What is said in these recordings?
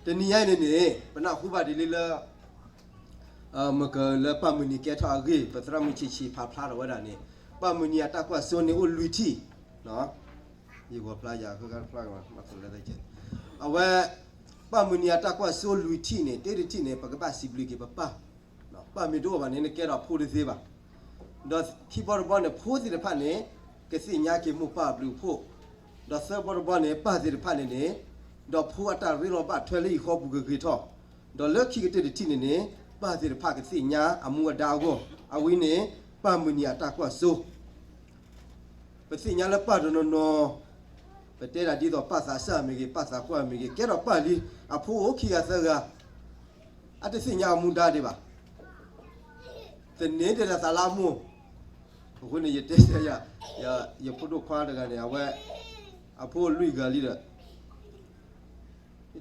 တနံၤညါအံၤန့ၣ်န့ၣ် ပနၢ်ဟူဘၣ်ဒ်လံလၢ မ့ၢ်ကလၢပၢ်မုၢ်နံၤကဲထီၣ်အဂ့ၢ် ပသရၣ်မုၣ်ဆံးဆံးဖးဖျါထီၣ်ဝဲဒၣ်န့ၣ် ပၢ်မုၢ်နံၤအတၢ်ကွၢ်စိန့ၣ်အိၣ်လွံၢ်ထံၣ်, ယဂီၤဖျါယၤဃၢဃၢဖျါကမၤသလၢသကဲ အဝဲ ပၢ်မုၢ်နံၤအတၢ်ကွၢ်စိလွံၢ်ထံၣ်န့ၣ် တၢတထံၣ်န့ၣ် ပကဘၣ်စံးဘျုးက့ၤပပၢ်, ပၢ်မ့ၢ်တအိၣ်ဘၣ်န့ၣ် နကဲထီၣ်ဖိတသ့ဘၣ်. ဒီးခံဘီတဘီန့ၣ် ဖိသ့ၣ်တဖၣ်န့ၣ် ကသ့ၣ်ညါက့ၤမိၢ်ပၢ်အဘျုးအဖှိၣ်, ဒီးသၢဘီတဘီန့ၣ် ပၢ်သ့ၣ်တဖၣ်န့ၣ်န့ၣ် ဒီးဖိအတၢ်ရ့လိာ်ဘၣ်ထွဲလၢဟံၣ်ဃီပူၤကဂ့ၤထီၣ်, ဒီးလၢခံကတၢၢ်တထံၣ်န့ၣ်န့ၣ် ပၢ်သ့ၣ်တဖၣ်ကသ့ၣ်ညါအမူအဒါအဂီၢ်, အဝဲန့ၣ် ပၢ်မုၢ်နံၤအတၢ်ကွၢ်စိ ပသ့ၣ်ညါလၢပၢ်တနီၤနီၤ, ပတဲဒၣ်ဒ်သိးပၢ်သးစၢ်မ့ၢ်ဂ့ၤ ပၢ်သးပှၢ်မ့ၢ်ဂ့ၤ ကဲထီၣ်ပၢ်လံ, အဖိအိၣ်ခံဂၤသၢဂၤ, အတသ့ၣ်ညါအမူဒါဒံးဘၣ်. သန့ၤဒၣ်သးလၢအမိၢ်, အဃိန့ၣ် ယတဲဆၢယၤ, ယဖိဒိၣ်ခွါတဂၤန့ၣ် အဝဲ အဖိလွံၢ်ဂၤလံဒီး ယ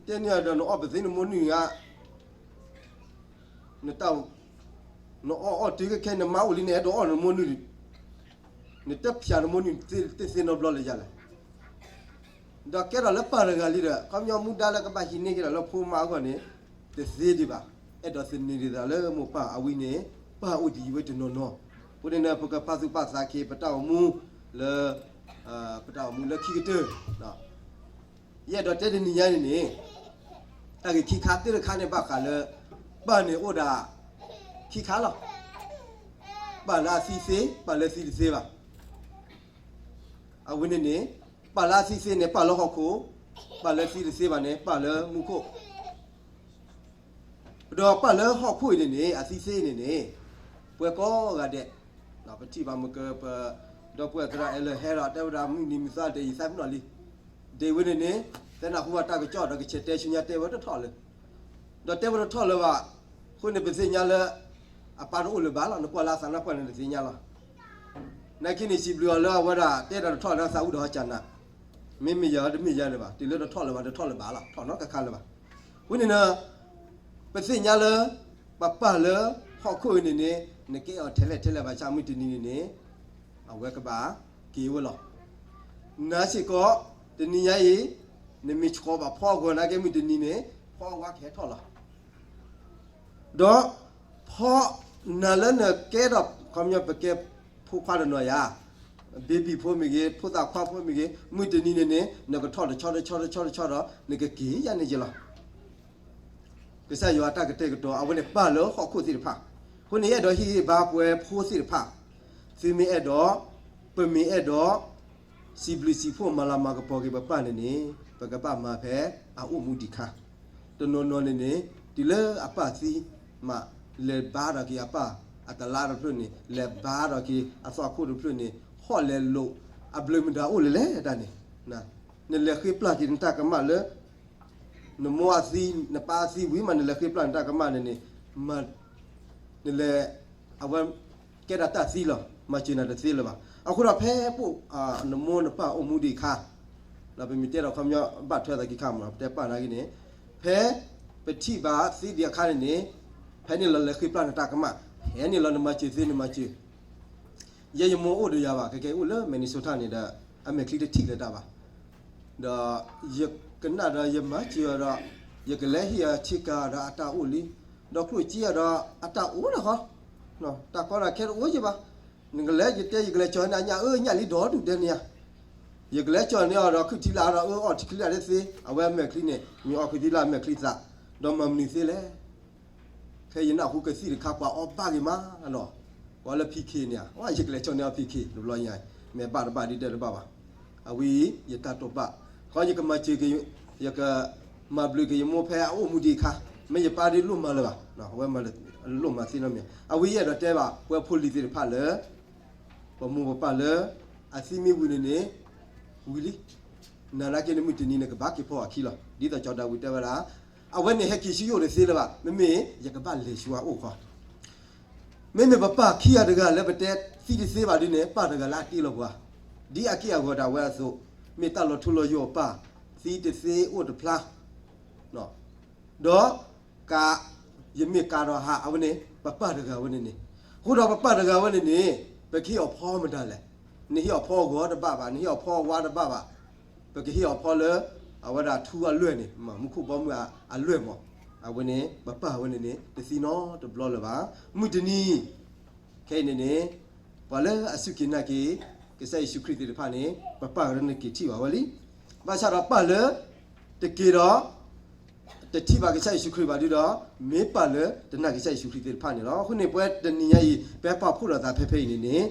တဲန့ၢ်ဒီး နအီၣ်ပသ့နမိၢ်နုၢ်ဧါ, နတၢ်, နအီၣ်အီၣ်တုၤခဲခဲ နမါအိၣ်လံ နအဲၣ်ဒိးအီၣ်နမိၢ်နုၢ်, နတဖျးနမိၢ်နုၢ်သ့သ့နီတဘျီလၢၤယၤလဲၣ်. ဒီးကဲထီၣ်လၢပၢ်တဂၤလံဒီး ခီပညီမူဒါလၢကဘၣ်ဟံးန့ၢ်က့ၤဒီးလၢဖိမါအဂီၢ်န့ၣ် တသ့ဒံးဘၣ်. အဲၣ်ဒိးသန့ၤဒၣ်သးလၢမိၢ်ပၢ်အဝံန့ၣ် ပၢ်အိၣ်တယံၤဝဲတနီၤနီၤ. အဃိန့ၣ် ပကပာ်သူၣ်ပာ်သးက့ၤပတၢ်အိၣ်မူလၢ ပတၢ်အိၣ်မူလၢခံကတၢၢ်, ယအဲၣ်ဒိးတဲတနံၤညါန့ၣ်န့ၣ် တၢ်ဂ့ၢ်ခံခါတၢတခါန့ၣ် ဘၣ်ဃးလၢ ပၢ်န့ၣ်အိၣ်ဒၣ်ခံခါလီၤ. ပၢ်လၢအသံသ့, ပၢ်လၢသံတသ့ဘၣ်. အဝဲန့ၣ်န့ၣ် ပၢ်လၢအသံသ့န့ၣ် ပၢ်လၢဟီၣ်ခိၣ်, ပၢ်လၢသံတသ့ဘၣ်န့ၣ် ပၢ်လၢမူခိၣ် ဒီးပၢ်လၢဟီၣ်ခိၣ်အံၤန့ၣ်န့ၣ် အသံသ့န့ၣ်န့ၣ် ပှၤကိးဂၤဒဲး, ပထံၣ်ဘၣ်မ့ၢ်က ပဒီပုၢ်ဝဲၢ်သရၣ်အဲၣ်လၢဟဲဒီးတဲဝဲဒၣ် မုၢ်နံၤမုၢ်သီဒဲး ယသးပ့ၤနီၣ်လံ, ဒ်ဝဲန့ၣ်န့ၣ် သဲနၢ်ဟူဘၣ်တၢ်ကစီၣ်ဒီး ကဆဲးတဲဆူညါတဲဝဲတထီၣ်လၢၤ, ဒီးတဲဝဲတထီၣ်လၢၤဘၣ်. အဃိန့ၣ် ပသ့ၣ်ညါလၢ အပၢ်တအိၣ်လၢၤဘၣ်လီၤ. နကွၢ်လၢအသးနါပှၢ်န့ၣ် နသ့ၣ်ညါလီၤ. နာ်က့န့ၣ် စံးဘျုးအီၤလၢအဝဲဒၣ် တဲတၢ်တထီၣ်လၢသးအူဒီးဟီကၢ်နၤ, မ့မ့ၢ်ယၤတမ့ၢ်ယၤန့ၣ်ဘၣ်, တုၤလၢတထီၣ်လၢၤဘၣ် တထီၣ်လၢၤဘၣ်လီၤ, ထီၣ်နီတခါလၢၤဘၣ်. အဃိန့ၣ် ပသ့ၣ်ညါလၢ ပပၢ်လၢဟီၣ်ခိၣ်အံၤန့ၣ်န့ၣ် နကဲအီၤထဲလဲၣ်ထဲလဲၣ်ဘၣ်ဆၣ် မုၢ်တနံၤန့ၣ်န့ၣ် အဝဲကဘၣ်က့ၤဝဲလီၤ. နာ်စ့ၢ်ကီး တနံၤညါအံၤ နမ့ၢ်ဆှီဘၣ်ဖီအဂီၢ်နာ်က့ မုၢ်တနံၤန့ၣ် ဖီအဝါကဟဲထီၣ်လီၤ. ဒီးဖီ နၤလၢနကဲထီၣ် ခီပညီပကဲဖိခွါတနီၤယၤ, baby ဖိမ့ၢ်ဂ့ၤ ဖိသၣ်ခွါဖိမ့ၢ်ဂ့ၤ မုၢ်တနံၤန့ၣ်န့ၣ် နကထီၣ်တဆီတဆီတဆီတဆီဒီး နကက့ၤယါန့ၣ်က့ၤလီၤ. ကစၢ်ယွၤအတၢ်ကတဲာ်ကတီၤ အဝဲန့ၣ်ပၢ်လၢဟီၣ်ခိၣ်သ့ၣ်တဖၣ်, အဃိန့ၣ် ယအဲၣ်ဒိးဟ့ၣ်ဂံၢ်ဘါပဝဲဖိသ့ၣ်တဖၣ်, သုမ့ၢ်အဲၣ်ဒိး, ပမ့ၢ်အဲၣ်ဒိး စံးဘျုးစံးဖှိၣ်မၤလၤမၤကပီၤက့ၤပပၢ်န့ၣ်န့ၣ် ပကဘၣ်မၤဖဲအအိၣ်မူဒံးခါ, တနီၤနီၤန့ၣ်န့ၣ် တုၤလၢအပၢ်သံမး လဲၤဘါထီၣ်က့ၤအပၢ်အတလါတဖျၢၣ်န့ၣ် လဲၤဘါထီၣ်က့ၤအသွၣ်ခိၣ်တဖျၢၣ်န့ၣ် ဟီၣ်လဲၤလိာ် အဘျုးမတၤအိၣ်လဲၣ်လဲၣ်တၢ်န့ၣ်, နလဲၤဃ့ပျၢ်က့ၤနတၢ်ကမၣ်လၢ နမိၢ်အသံ နပၢ်အသံဝံၤမး နလဲၤဃ့ပျၢ်နတၢ်ကမၣ်န့ၣ်န့ၣ် နလဲၤ အဝဲကဲဒၣ်တၢ်သံလီၤ, မၤစၢၤနၤတသ့လၢၤဘၣ်. အဃိဒီးဖဲပအိၣ် နမိၢ်နပၢ်အိၣ်မူဒံးအခါ, ဒီးပမ့ၢ်တဲဒီးခီပညီဘၣ်ထွဲသးက့ၤခါမး ပတဲပၢ်နာ်က့န့ၣ် ဖဲပထံၣ်ဘၣ်သ့ဒံးအခါန့ၣ်န့ၣ် ဖဲန့ၣ်လီၤလဲၤဃ့ပျၢ်နတၢ်ကမၣ်, ဖဲန့ၣ်လီၤနမၤစၢၤသ့နမၤစၢၤ ယဲယမိၢ်အိၣ်ဒီးယၤဘၣ် ကကဲအိၣ်လၢ Minnesota န့ၣ်ဒီး အမဲာ်ချံတထံၣ်လၢၤတၢ်ဘၣ်. ဒီးယကနၣ်ဒီးယမၤစၢၤအီၤဒီး ယကလဲၤဟ့ၣ်အီၤဆ့ကၤဒီးအတၢ်အိၣ်လံ, ဒီးကျိၣ်စ့အီၤဒီးအတၢ်အိၣ်လၢဟီ, တၢ်ကီတၢ်ခဲတအိၣ်ယဘၣ်. နကလဲၤယတဲယကလဲၤကၠီၤန့ၢ်အညၣ်အၢညၣ်လံဒီးဒူၣ်ဒဲန့ၣ်ဧါ. ယကလဲၤကၠီၤန့ၢ်အီၤဒီးခုၣ်ထံလၢ်ဒီးအၢအီၣ်ထံချံလၢ်တသ့, အဝဲအမဲာ်ချံန့ၣ် မ့ၢ်အီၣ်ခုၣ်ထံလၢ်အမဲာ်ချံသး, ဒီးမၤမနုၤသ့လဲၣ်. ခဲယနၢ်ဟူကသံၣ်တခါပှၤအီၣ်ဘၣ်ဂ့ၤမးလီၤ. ပှၤလၢ ဖံခ့ န့ၣ်ဧါ, ယကလဲၤကၠီၤန့ၢ်အီၤ ဖံခ့ တဘျီညါ, မ့ၢ်ဘၣ်တဘၣ်ဒ်တဲတဘၣ်ဘၣ်. အဝဲအံၤ ယတၢ်တိာ်ပာ်, ခီယကမၤစၢၤက့ၤ, ယကမၤဘျုးက့ၤယမိၢ်ဖဲအအိၣ်မူဒံးအခါ, မ့ၢ်ယပၢ်ဒ်လိၣ်မၤလၢၤဘၣ်, အဝဲမၤလိၣ်မၤသ့နီတမံၤ, အဝဲယအဲၣ်ဒိးတဲဘၣ် ပဝဲဖိလံၤသ့ၣ်တဖၣ်လၢ ပမိၢ်ပပၢ်လၢ အသံမ့ၢ်ဝံၤန့ၣ်န့ၣ် ဝံၤလံ, နၤနာ်က့န့ၣ်မုၢ်တနံၤန့ၣ် ကဘၣ်က့ၤဖီအခံလီၤ. ဒ်သိးစီၤဒၤဝံးတဲဝဲဒၣ်, အဝဲန့ၣ်ဟဲက့ၤဆူယအိၣ်တသ့လၢၤဘၣ်, မ့မ့ၢ်ယကဘၣ်လဲၤဆူအအိၣ်ခီ မ့မ့ၢ်ပပၢ်ခံဂၤတဂၤလၢပတဲသံတသ့ဘၣ်ဒ်န့ၣ် ပၢ်တဂၤလၢအတ့လီၤပှၤ, ဒ်အက့ၢ်အဂီၤဒၣ်ဝဲအသိး, မ့ၢ်တၢ်လီၤထူလီၤယိာ်အပၢ်, သံတသ့အိၣ်တဖျါ, ဒီး ကး, ယမ့ၢ်ကးဒီးဟး အဝဲန့ၣ် ပပၢ်တဂၤဝဲန့ၣ်န့ၣ်, အဃိဒီးပပၢ်တဂၤဝဲန့ၣ်န့ၣ် ပကဟ့ၣ်အီၤဖီမတၤလဲၣ်. နဟ့ၣ်အီၤဖီအဂီၤတဘၣ်ဘၣ်, နဟ့ၣ်အီၤဖီအဝါတဘၣ်ဘၣ်, ပကဟ့ၣ်အီၤဖီလၢ အဝဲဒၣ်ထူအလွဲၢ်န့ၣ် မူခိၣ်ဘီမုၢ်အလွဲၢ်မး, အဝဲန့ၣ် ပပၢ်ဝဲန့ၣ်န့ၣ် တသံနီတဘျီလၢၤဘၣ်. မုၢ်တနံၤ ခဲအံၤန့ၣ်န့ၣ် ပှၤလၢအစူၢ်က့ၤနာ်က့ၤ ကစၢ်ယ့ၣ်ၡူးခရံာ်သ့ၣ်တဖၣ်န့ၣ် ပပၢ်ကရၢနက့ၤထံၣ်ဘၣ်ဝဲလံ. ဘၣ်ဆၣ်ဒီးပၢ်လၢ တက့ၤဒီး တထံၣ်ဘၣ်ကစၢ်ယ့ၣ်ၡူးခရံာ်ဘၣ်ဒုဒီး မ့ၢ်ပၢ်လၢတနာ်က့ၤကစၢ်ယ့ၣ်ၡူးခရံာ်သ့ၣ်တဖၣ်န့ၣ်လီၤ. အဃိန့ၣ် ပဝဲတနံၤညါအံၤ ပဟဲပာ်ဖှိၣ်လိာ်သးဖဲဖဲအံၤန့ၣ်န့ၣ်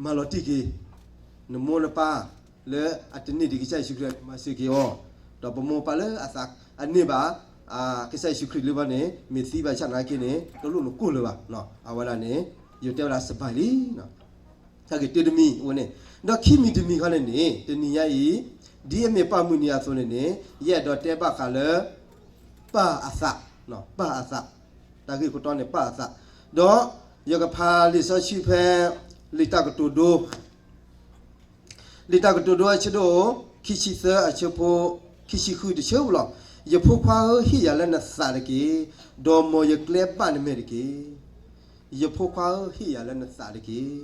မၤလီၤတံၢ်က့ၤ နမိၢ်နပၢ် လၢအတန့ၢ်ဒံးကစၢ်ယ့ၣ်ၡူးခရံာ် မၤစၢၤက့ၤအီၤ, ဒီးပမိၢ်ပၢ်လၢအသးအန့ၢ်ဘၣ် ကစၢ်ယ့ၣ်ၡူးခရံာ်လၢဘၣ်န့ၣ် မ့ၢ်သံဘၣ်ဆၣ်နာ်က့န့ၣ် တလိၣ်နကိၢ်လၢၤဘၣ်. အဝဲဒၣ်န့ၣ် ယတဲဝဲဒၣ်စဘၢၣ်လံ တၢ်ဂ့ၢ်တမံၤအဝဲန့ၣ်, ဒီးခံမံၤတမံၤခီန့ၣ်န့ၣ် တနံၤညါအံၤ ဒ်အမ့ၢ်ပၢ်မုၢ်နံၤအသိးန့ၣ်န့ၣ် ယအဲၣ်ဒိးတဲဘၣ်ဃးလၢ ပၢ်အသး, ပၢ်အသး, တၢ်ဂ့ၢ်ခိၣ်တီန့ၣ် ပၢ်အသး, ဒီးယကဖးလံာ်စီဆှံဖဲ လံာ်တၢ်ကတိၤဒိ လံာ်တၢ်ကတိၤဒိအဆၢဒိၣ် ခံဆံသၢအဆၢဖိ ခံဆံဃုတဆၢဧိၤလီၤ. ယဖိခွါဧၢ, ဟ့ၣ်ယၤလၢနသးတက့ၢ်, ဒီးမ်ယကျဲဘၣ်နမဲာ်တက့ၢ်. ယဖိခွါဧၢ, ဟ့ၣ်ယၤလၢနသးတက့ၢ်.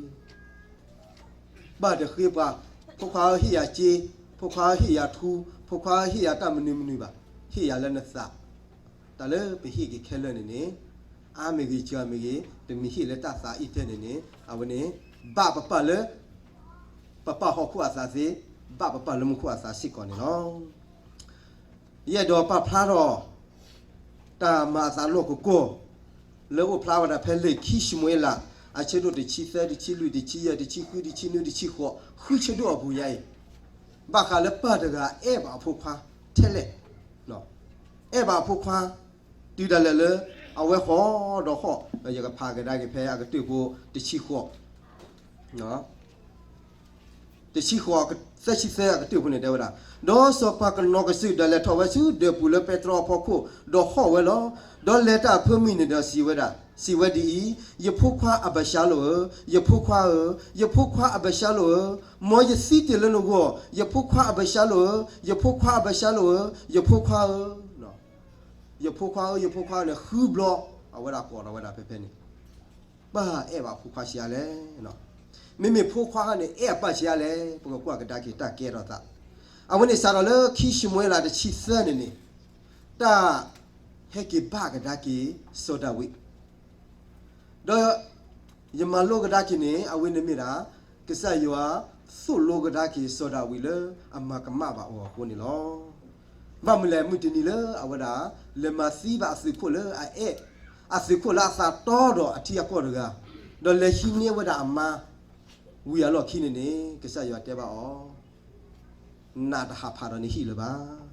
ဘၣ်တဃ့ပှၤ, ဖိခွါဧၢ ဟ့ၣ်ယၤစ့, ဖိခွါဧၢ ဟ့ၣ်ယၤထူ, ဖိခွါဧၢ ဟ့ၣ်ယၤတၢ်မနုၤမနုၤဘၣ်, ဟ့ၣ်ယၤလၢနသး. တၢ်လၢပဟ့ၣ်က့ၤခဲလၢာ်န့ၣ်န့ၣ် အါမ့ၢ်ဂ့ၤ စှၤမ့ၢ်ဂ့ၤ ပမ့ၢ်ဟ့ၣ်လၢတၢ်သးအံၤထဲန့ၣ်န့ၣ် အဝဲန့ၣ် ဘၣ်ပပၢ်လၢ ပပၢ်ဟီၣ်ခိၣ်အသးသ့, ဘၣ်ပပၢ်လၢမူခိၣ်အသးစ့ၢ်ကီးန့ၣ်လီၤ. ယအဲၣ်ဒိးပာ်ဖျါထီၣ် တၢ်မၤအသးလီၢ်ကကိၢ် လၢအိၣ်ဖျါဝဲဒၣ်ဖဲလံာ်ခံၡမူၤအ့လး အဆၢဒိၣ်တဆံသၢ, တဆံလွံၢ်, တဆံယဲၢ်, တဆံဃု, တဆံနွံ, တဆံဃိး, ဃုဆၢဒိၣ်အပူၤညါအံၤ, ဘၣ်ဃးလၢပၢ်တဂၤအဲၣ်ဘၣ်အဖိခွါထဲလဲၣ်, အဲၣ်ဘၣ်အဖိခွါ တုၤဒၣ်လဲာ်လၢ အဝဲဟီၣ်ဒီးဟီၣ်, ယကဖးကဒါက့ၤဖဲအကတၢၢ်ဖိ တဆံဃိး တဆံဃိး သၢဆံသၢအကတၢၢ်ဖိန့ၣ်တဲဝဲဒၣ်, ဒီးစီၤပၤကနီၤကစၢၢ်ဒၣ်လဲာ်ထီၣ်ဝဲဆူဒၢးပူၤလၢပဲတြီအဖီခိၣ်, ဒီးဟီၣ်ဝဲလီၤ. ဒီးလဲၤတၢ်အဖၢမုၢ်န့ၣ်ဒီးစံးဝဲဒၣ်, စံးဝဲဒ်အံၤ, ယဖိခွါအဘၡါလိၣ်ဧၢ, ယဖိခွါဧၢ, ယဖိခွါအဘၡါလိၣ်ဧၢ, မ်ယသံတ့ၢ်လၢနဂီၢ်, ယဖိခွါအဘၡါလိၣ်ဧၢ, ယဖိခွါအဘၡါလိၣ်ဧၢ, ယဖိခွါဧၢ. ယဖိခွါဧၢ, ယဖိခွါန့ၣ် ဃုဘျီ အဝဲဒၣ်ကိးထီၣ်ဝဲဒၣ်ဖဲဖဲန့ၣ် ပၢ်အဲၣ်ဘၣ်ဖိခွါဆံးအါလဲၣ်. မ့မ့ၢ်ဖိခွါန့ၣ် အဲၣ်အပၢ်ဆံးအါလဲၣ်, ပကကွၢ်ကဒါက့ၤတၢ်ကဲထီၣ်သး. အဝဲန့ၣ်စးထီၣ်လၢခံၡမူၤအ့လးတဆံသၢန့ၣ်န့ၣ်, တၢ်ဟဲက့ၤဘၣ်ကဒါက့ၤစီၤဒၤဝံး ဒီးယမၤလိကဒါက့ၤန့ၣ် အဝဲန့ၣ်မ့ၢ်ဒၣ် ကစၢ်ယွၤသိၣ်လိကဒါက့ၤစီၤဒၤဝံးလၢအမၤကမၣ်ဘၣ်အီၤအဃိန့ၣ်လီၤ. ဘၣ်မနုၤလဲၣ်, မုၢ်တနံၤလၢအဝဲဒၣ် လဲၤမၤသံဘၣ်အသုးခိၣ်လၢအအဲၣ်, အသုးခိၣ်လၢအသးတီဒီးအထံအကီၢ်တဂၤ, ဒီးလဲၤဟံးန့ၢ်ဝဲဒၣ်အမါ ဝံၤအလီၢ်ခံန့ၣ်န့ၣ် ကစၢ်ယွၤတဲဘၣ်အီၤ နးတဟးဖးဒီးနဟံၣ်လၢၤဘၣ်.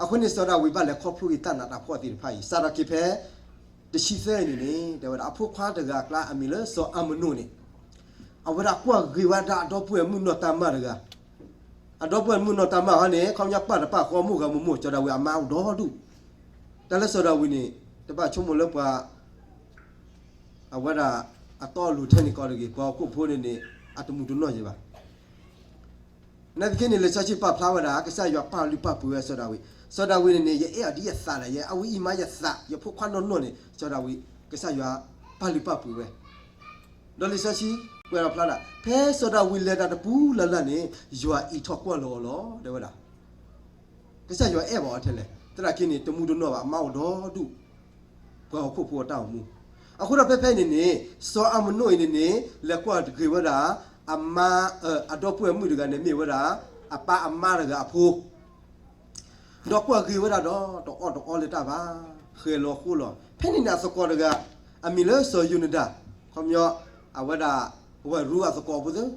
အဃိန့ၣ် စီၤဒၤဝံးဘၣ်လဲၤခီဖျိက့ၤတၢ်နးတၢ်ဖှီၣ်သ့ၣ်တဖၣ်အံၤ စးထီၣ်က့ၤဖဲ တဆံသၢအံၤန့ၣ်န့ၣ် တဲဝဲဒၣ် အဖိခွါတဂၤအကျါအမံၤလၢစီၤအၤမနိၣ်န့ၣ် အဝဲဒၣ်ကွၢ်ဂ့ၤဝဲဒၣ်အဒီပုၢ်ဝဲၢ်မုၣ်နီၢ်တၤမၣ်တဂၤ, အဒီပုၢ်ဝဲၢ်မုၣ်နီၢ်တၤမၣ်ဟီန့ၣ် ခီပညီပၢ်တပၢ်ဃီမိၢ်ဂၤမိၢ်မိၢ် စီၤဒၤဝံးအမါအိၣ်ဒီဒူၣ်, တၢ်လၢစီၤဒၤဝံးန့ၣ် တဘၣ်ဆိကမိၣ်လၢပှၤ အဝဲဒၣ်အတီအလိၤထဲန့ၣ်ကီးတဂ့ၤ, ပှၤဟီၣ်ခိၣ်ဖိန့ၣ်န့ၣ် အတမူးတနီၢ်ယဲဘၣ်. နာ်သက့န့ၣ် လံာ်စီဆှံပာ်ဖျါဝဲဒၣ် ကစၢ်ယွၤပာ်လုၢ်ပာ်ပှ့ၤဝဲစီၤဒၤဝံး, စီၤဒၤဝံးန့ၣ်န့ၣ် ယအဲၣ်အီၤဒ်ယသးလၢယဲ, အဝဲအံၤမါယသး ယဖိခွါနီၢ်နီၢ်န့ၣ် စီၤဒၤဝံး ကစၢ်ယွၤပာ်လုၢ်ပာ်ပှ့ၤဝဲ, ဒီးလံာ်စီဆှံကွဲးလီၤဖျါဒၣ် ဖဲစီၤဒၤဝံးလဲၤတၢ်တပူၤလၢ်လၢ်န့ၣ် ယွၤအံးထီၣ်ကွၢ်လီၤအီၤလီၤ တဲဝဲဒၣ် ကစၢ်ယွၤအဲၣ်ဘၣ်အီၤထဲလဲၣ်, သနာ်က့န့ၣ် တမူးတနီၢ်ဘၣ် အမါအိၣ်ဒီဒူၣ်, ပှၤဟီၣ်ခိၣ်ဖိအတၢ်အိၣ်မူ, အဃိဒီးဖဲဖဲန့ၣ်န့ၣ် စီၤအၤမနိၣ်အံၤန့ၣ်န့ၣ် လဲၤကွၢ်တဂ့ၤဝဲဒၣ် အမါ, အဒီပုၢ်ဝဲၢ်မုၣ်တဂၤန့ၣ်မ့ၢ်ဝဲဒၣ် အပၢ်အမါတဂၤအဖိ ဒီးကွၢ်ဂ့ၤဝဲဒၣ်ဒီး တအီၣ်တအီလၢၤတၢ်ဘၣ်, ဃဲၤလီၤဃိလီၤ, ဖဲန့ၣ်န့ၣ်အသကိးတဂၤ အမံၤလၢစီၤယိၤနဒၤ, ခီပညီ အဝဲဒၣ် ဝဲရူအသကိးဖိသ့ၣ်,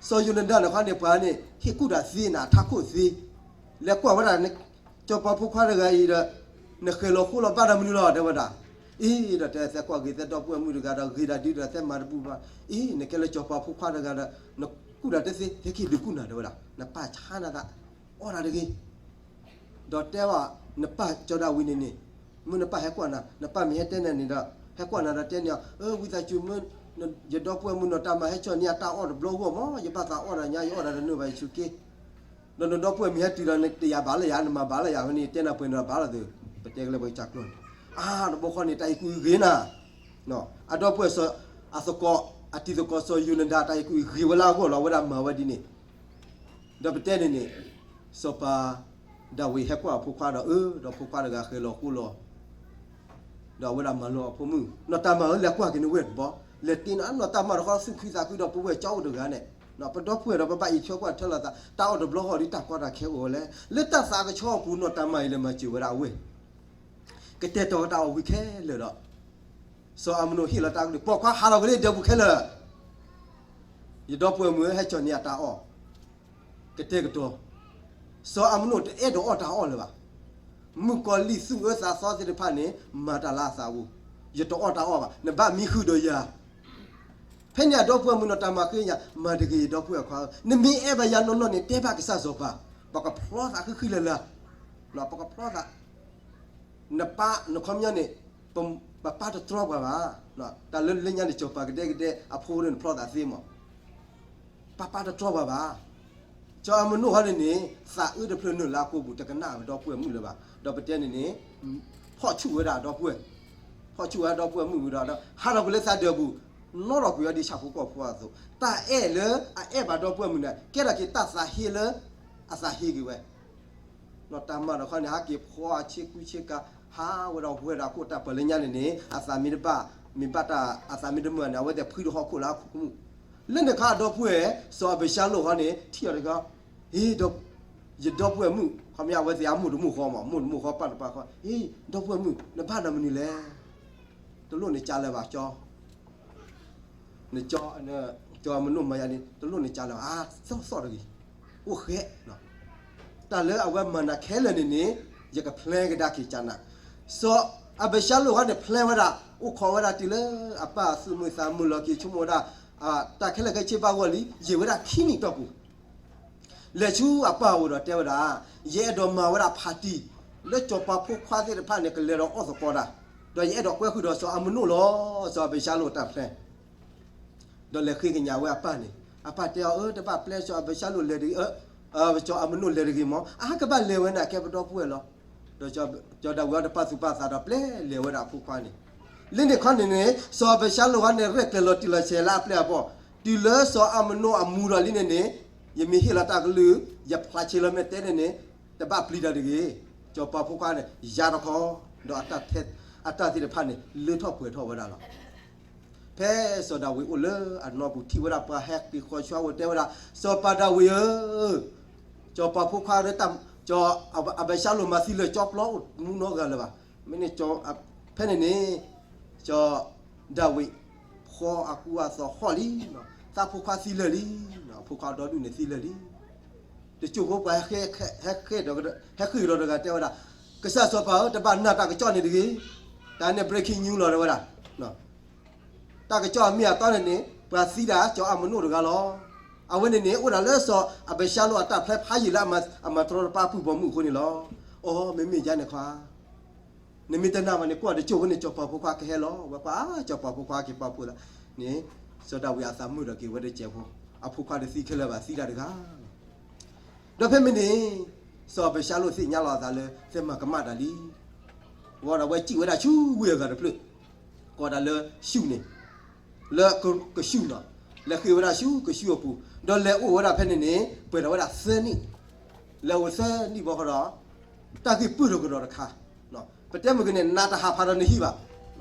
စီၤယိၤနဒၤန့ၣ်ခီန့ၣ် ပှၤန့ၣ် ဟ့ၣ်ကူၣ်တၢ်သ့န့ၣ် အထးခိၣ်သ့, လဲၤကွၢ်ဝဲဒၣ် စီၤပၤဖိခွါတဂၤအံၤဒီး နဃဲၤလီၤဃိလီၤဘၣ်တၢ်မနုၤလီၤ တဲဝဲဒၣ်, အ့ ဒီးတဲသဲကွၢ်ဂ့ၤသဲဒီပုၢ်ဝဲၢ်မုၣ်တဂၤဒီး ဂ့ၤဒၣ်ဒုဒီးသဲမၤတဘူၣ်ဘၣ်, အ့ နကဲလၢစီၤပၤဖိခွါတဂၤဒီး နကူၣ်တၢ်တသ့ ဟဲက့ၤဒုးကူၣ်နၤ တဲဝဲဒၣ်, နပၢ်ဆါနၤသး အီၣ်တၢ်တဂ့ၤ ဒီးတဲဘၣ် နပၢ်စီၤဒၤဝံးန့ၣ်န့ၣ်, မ့ၢ်နပၢ်ဟဲကွၢ်နၤ, နပၢ်မ့ၢ်ဟဲတဲနၤန့ၣ်ဒီး ဟဲကွၢ်နၤဒီးတဲန့ၢ်အီၤ, ဝံသးစူၤမ့ၢ် ယဒီပုၢ်ဝဲၢ်မုၣ်နီၢ်တၤမၤဟဲကၠီၣ်န့ၢ်အတၢ်အီၣ်တဘျီဂီၢ်မး, ယဘၣ်သးအီၣ်ဒီးညါ ယအီၣ်တၢ်တနုာ်ဘၣ် ယဆူးက့, ဒီးနဒီပုၢ်ဝဲၢ်မ့ၢ်ဟဲတုၤဒီး နတယာ်ဘၣ်လၢယၤ နမၤဘၣ်လၢယၤ ဝဲန့ၣ်တဲနၤပှဲၤန့ၣ်ဒီးဘၣ်လီၤသ့, ပတဲကလဲၣ်ပှၤကစၢ်ကျိန့ၣ်, အါ တဘျီဃီန့ၣ် တၢ်အံၤကွံာ်ဂ့ၤနၤ, အဒီပုၢ်ဝဲၢ် အသကိး အတံၤသကိးစီၤယိၤနဒၤ တၢ်အံၤကွံာ်ဂ့ၤဝဲလၢအဂီၢ်လီၤ အဝဲဒၣ်မၤဝဲဒ်န့ၣ်, ဒီးပတဲန့ၣ်န့ၣ် စီၤပၤဒၤဝံးဟဲကွၢ်အဖိခွါဒီးအၢ ဒီးဖိခွါတဂၤဃဲၤလီၤဃိလီၤ ဒီးအဝဲဒၣ်မၤလိအဖိမုၣ် နီၢ်တၤမၢ်ဧၢ လဲၤကွၢ်က့ၤန့ၢ်ဝဲၢ်တဘီ လဲၤတ့နီၢ်နီၢ်တၤမၢ်တခီသူၣ်ခုသးခုဒီးပဝဲၢ်ကၠီအိၣ်တဂၤန့ၣ် ပဒီပုၢ်ဝဲၢ်ဒီးပဘၣ်အံးထွဲကွၢ်ထွဲလိာ်သး တၢ်အီၣ်တဘျီဃီဒ်တၢ်ကီတၢ်ခဲအိၣ်ဝဲလဲၣ် လၢတၢ်သးကဆှီအပူၤ နီၢ်တၤမၢ်အံၤလဲၤမၤစၢၤဝဲဒၣ်အဝဲၢ် ကတဲာ်ကတီၤက့ၤတၢ်အီၣ်ဝံၤခဲလၢာ်ဒီး စီၤအၤမနိၣ်ဟ့ၣ်လီၤတၢ်ကလုၢ် ပိာ်ခွါဟးထီၣ်က့ၤလၢဒၢးပူၤခဲလၢာ် ယဒီပုၢ်ဝဲၢ်မုၣ်ဧၢ ဟဲကၠီၣ်န့ၢ်အတၢ်အီၣ် ကတဲာ်ကတီၤ စီၤအၤမနိၣ်တအဲၣ်ဒိးအီၣ်တၢ်အီၣ်လၢၤဘၣ်. မုၣ်ကီၤလံၢ်သူၣ်အၢသးသီသ့ၣ်တဖၣ်န့ၣ် မၤတၢ်လၢအသးပူၤ, ယတအီၣ်တၢ်အီၣ်ဘၣ်, နဘၣ်မံဃုာ်ဒီးယၤ. ဖဲန့ၣ်အဒီပုၢ်ဝဲၢ်မုၣ်နီၢ်တၤမၢ်ဃ့ညါ, မၤတဂ့ၤ ယဒီပုၢ်ဝဲၢ်ခွါဧၢ, နမ့ၢ်အဲၣ်ဘၣ်ယၤနီၢ်နီၢ်န့ၣ် တဲဘၣ်ကစၢ်စီၤပၤ, ပကဖျီသးဃံဃံလၤလၤ, ပကဖျီသး, နပၢ် နခီပညီန့ၣ် ပပၢ်တတြီပှၤဘၣ်. တၢ်လၢလၢညါန့ၣ် စီၤပၤကဒဲကဒဲအဖိန့ၣ် နဖျီသးသ့မး ပၢ်ပၢ်တတြီပှၤဘၣ်. စီၤအၤမနိၣ်ဟီန့ၣ်န့ၣ် သးအၢတဖျၢၣ်နုာ်လၢအကိာ်ပူၤ တကနၣ်ဝဲဒီပုၢ်ဝဲၢ်မုၣ်လၢၤဘၣ်. ဒီးပတဲန့ၣ်န့ၣ် ဖီၣ်ဆူၣ်ဝဲဒၣ်အဒီပုၢ်ဝဲၢ်, ဖီၣ်ဆူၣ်ဝဲဒီပုၢ်ဝဲၢ်မုၣ်ဝံၤဒီး ဟးထီၣ်ကွံာ်လၢသးဒၢးပူၤ, နီၣ်ထီၣ်ကွံာ်အီၤဒ်ဆၣ်ဖိကီၢ်ဖိအသိး, တၢ်အဲၣ်လၢအအဲၣ်ဘၣ်ဒီပုၢ်ဝဲၢ်မုၣ်န့ၣ် ကဲထီၣ်က့ၤတၢ်သးဟ့လၢအသးဟ့က့ၤဝဲ နီၢ်တၤမၢ်တခီန့ၣ် ဟးက့ၤဖီအဆ့ကူဆ့ကၤ, ဟးဝဲဒီးဝဲဒၣ်ခိၣ်တၢ်ပၢၢ်လၢညါန့ၣ်န့ၣ် အသးမ့ၢ်တဘၣ်, မ့ၢ်ဘၣ်တၢ်အသးမ့ၢ်တမုာ်န့ၣ် အဝဲသ့ၣ်ဖှံတဟီၣ်ခိၣ်လၢဟီၣ်ခိၣ်မုၢ်. လၢန့ၣ်ခါအဒီပုၢ်ဝဲၢ် စီၤအၤဘၡါလိၣ်ဟီန့ၣ် ထံၣ်အီၤတခီ, ယဒီပုၢ်ဝဲၢ်မုၣ်, ခီပညီအဝဲသ့ၣ်အမိၢ်တမိၢ်ဃီမး, မိၢ်တမိၢ်ဃီပၢ်တပၢ်ဃီ, ဒီပုၢ်ဝဲၢ်မုၣ် နဘၣ်နၤမနုၤလဲၣ်. တလိၣ်နကးလၢၤဘၣ်ကၠီ နကၠီ, ကၠီအမနိၣ်မၤယၤန့ၣ် တလိၣ်နကးလၢၤဘၣ်, သီၣ်သီၣ်တဂ့ၤ, အိၣ်ဃဲ, တၢ်လၢအဝဲမၤနၤခဲလၢာ်န့ၣ်န့ၣ် ယကဖျဲကဒါက့ၤကနၤ. စီၤအၤဘၡါလိၣ်ဟီန့ၣ် ဖျဲဝဲဒၣ်, အိၣ်ခိးဝဲဒၣ်တုၤလၢအပၢ်သူၣ်မုာ်သးမုာ်လီၤက့ၤ ဆိကမိၣ်ဝဲဒၣ် တၢ်ခဲလၢာ်ခဲဆ့ဘၣ်ဂီၢ်လံ, ယံာ်ဝဲဒၣ်ခံနံၣ်တီၢ်ပူၤ လဲၤဆူအပၢ်အအိၣ်ဒီးတဲဝဲဒၣ်, ယအဲၣ်ဒိးမၤဝဲဒၣ် party လၢစီၤပၤဖိခွါသ့ၣ်တဖၣ်န့ၣ် ကလဲၤဒီးအီၣ်သကိးတၢ်, ဒီးယအဲၣ်ဒိးကွဲဃုာ်ဒီးစီၤအၤမနိၣ်လီၤ. စီၤအၤဘၡါလိၣ်တၢ်ဖျဲ ဒီးလဲၤဃ့ကညးဝဲအပၢ်န့ၣ်, အပၢ်တဲအီၤ, အၢ တဘၣ်ပျဲစီၤအၤဘၡါလိၣ်လဲၤတဂ့ၤ, စီၤအၤမနိၣ်လဲၤတဂ့ၤမး, အဟးကဘၣ်လဲၤဝဲန့ၣ် အကဲပဒီပုၢ်ဝဲၢ်လီၤ. ဒီးစီၤဒၤဝံးအီၤတပာ်သူၣ်ပာ်သးဒီး ပျဲလဲၤဝဲဒၣ်အဖိခွါန့ၣ်. လၢန့ၣ်ခီန့ၣ်န့ၣ် စီၤအၤဘၡါလိၣ်ဟီန့ၣ် ရဲၣ်ကျဲၤလီၤတံၢ်လီၤဆဲးလၢအပျဲၢ်အဘီၣ်, တုၤလၢစီၤအၤမနိၣ်အမူဒီးလံန့ၣ်န့ၣ်, ယမ့ၢ်ဟ့ၣ်လီၤတၢ်ကလုၢ်, ယဖျါဆ့လီၤမဲာ်တဲန့ၣ်န့ၣ်, တဘၣ်ပျံၤတၢ်တဂ့ၤ. စီၤပၤဖိခွါန့ၣ် ယါတခီ, ဒီးအတၢ်သ့ၣ်တဖၣ်န့ၣ် လၢထီၣ်ပှဲၤထီၣ်ဝဲဒၣ်လီၤ. ဖဲစီၤဒၤဝံးအိၣ်လၢအနီၢ်ပူၤထံၣ်ဝဲဒၣ်ပှၤဟဲက့ၤဃီၤဆူအအိၣ်တဲဝဲဒၣ်, စီၤပၤဒၤဝံးဧၢ, စီၤပၤဖိခွါဒီး စီၤအၤဘၡါလိၣ်မၤသံလၢာ်ကၠီပျီအိၣ်မူနီတဂၤလၢၤဘၣ်. မ့ၢ်န့ၣ် ဖဲန့ၣ်န့ၣ် စီၤဒၤဝံး ဖီအကူအသိးဟီၣ်လံ, သးဖိခွါသံလၢာ်လံ, အဖိခွါဒီဒူၣ်န့ၣ်သံလၢာ်လံ. တစိၢ်ဖိပှၤဟဲဃ့ၢ်ကဒီးတဂၤတဲဝဲဒၣ်, ကစၢ်စီၤပၤဧၢ, တဘၣ်နာ်တၢ်ကစီၣ်န့ၣ်တဂ့ၤ. တၢ်န့ၣ် breaking news လီၤတဲဝဲဒၣ်. တၢ်ကစီၣ်အမ့ၢ်အတီန့ၣ်န့ၣ် ပှၤသံဒၣ်စီၤအၤမနိၣ်တဂၤလီၤ. အဝဲန့ၣ်န့ၣ် အိၣ်ဒၣ်လၢစီၤအၤဘၡါလိၣ်အတၢ်ဖျဲဖးယံာ်လၢအမၤတရီတပါပုၢ်ဘီမုၢ်အဃိန့ၣ်လီၤ. အိ မ့မ့ၢ်ယါန့ၣ်ခွါ နမ့ၢ်တနာ်ဘၣ်န့ၣ် ကွၢ်တစိၢ်ဖိန့ၣ် စီၤပၤဖိခွါကဟဲလီၤ. ဝဲကွၢ် စီၤပၤဖိခွါက့ၤပာ်ဖှိၣ်လၢန့ၣ် စီၤဒၤဝံးအသးမုာ်ဒီးက့ၤဝဲတစဲးဖိ, အဖိခွါတသံခဲလၢာ်ဘၣ် သံတၢ်တဂၤလီၤ. ဒီးဖဲမ့ၢ်န့ၣ် စီၤအၤဘၡါလိၣ်သ့ၣ်ညါလီၤအသးလၢ သဲမၤကမၣ်တၢ်လံ. ဝံၤဒီးအဝဲစံၣ်ဝဲဒၣ်ဆူဝ့ၢ်အဂၤတဖျၢၣ်, ကိးဒၣ်လၢၡူၣ်န့ၣ်, လၢကၡူၣ်နီၤ, လဲၤဃ့ၢ်ဝဲဒၣ်ဆူကၡူၣ်အပူၤ, ဒီးလဲၤအိၣ်ဝဲဒၣ်ဖဲန့ၣ်န့ၣ် ပှဲၤထီၣ်ဝဲဒၣ်သၢနံၣ်, လဲၤအိၣ်သၢနံၣ်ဘီဃီဒီး တၢ်ဂ့ၢ်ပၢၢ်ထီၣ်ကဒီးတခါ, ပတဲမ့ၢ်က့န့ၣ် နးတဟးဖးဒီးနဟံၣ်ဘၣ်.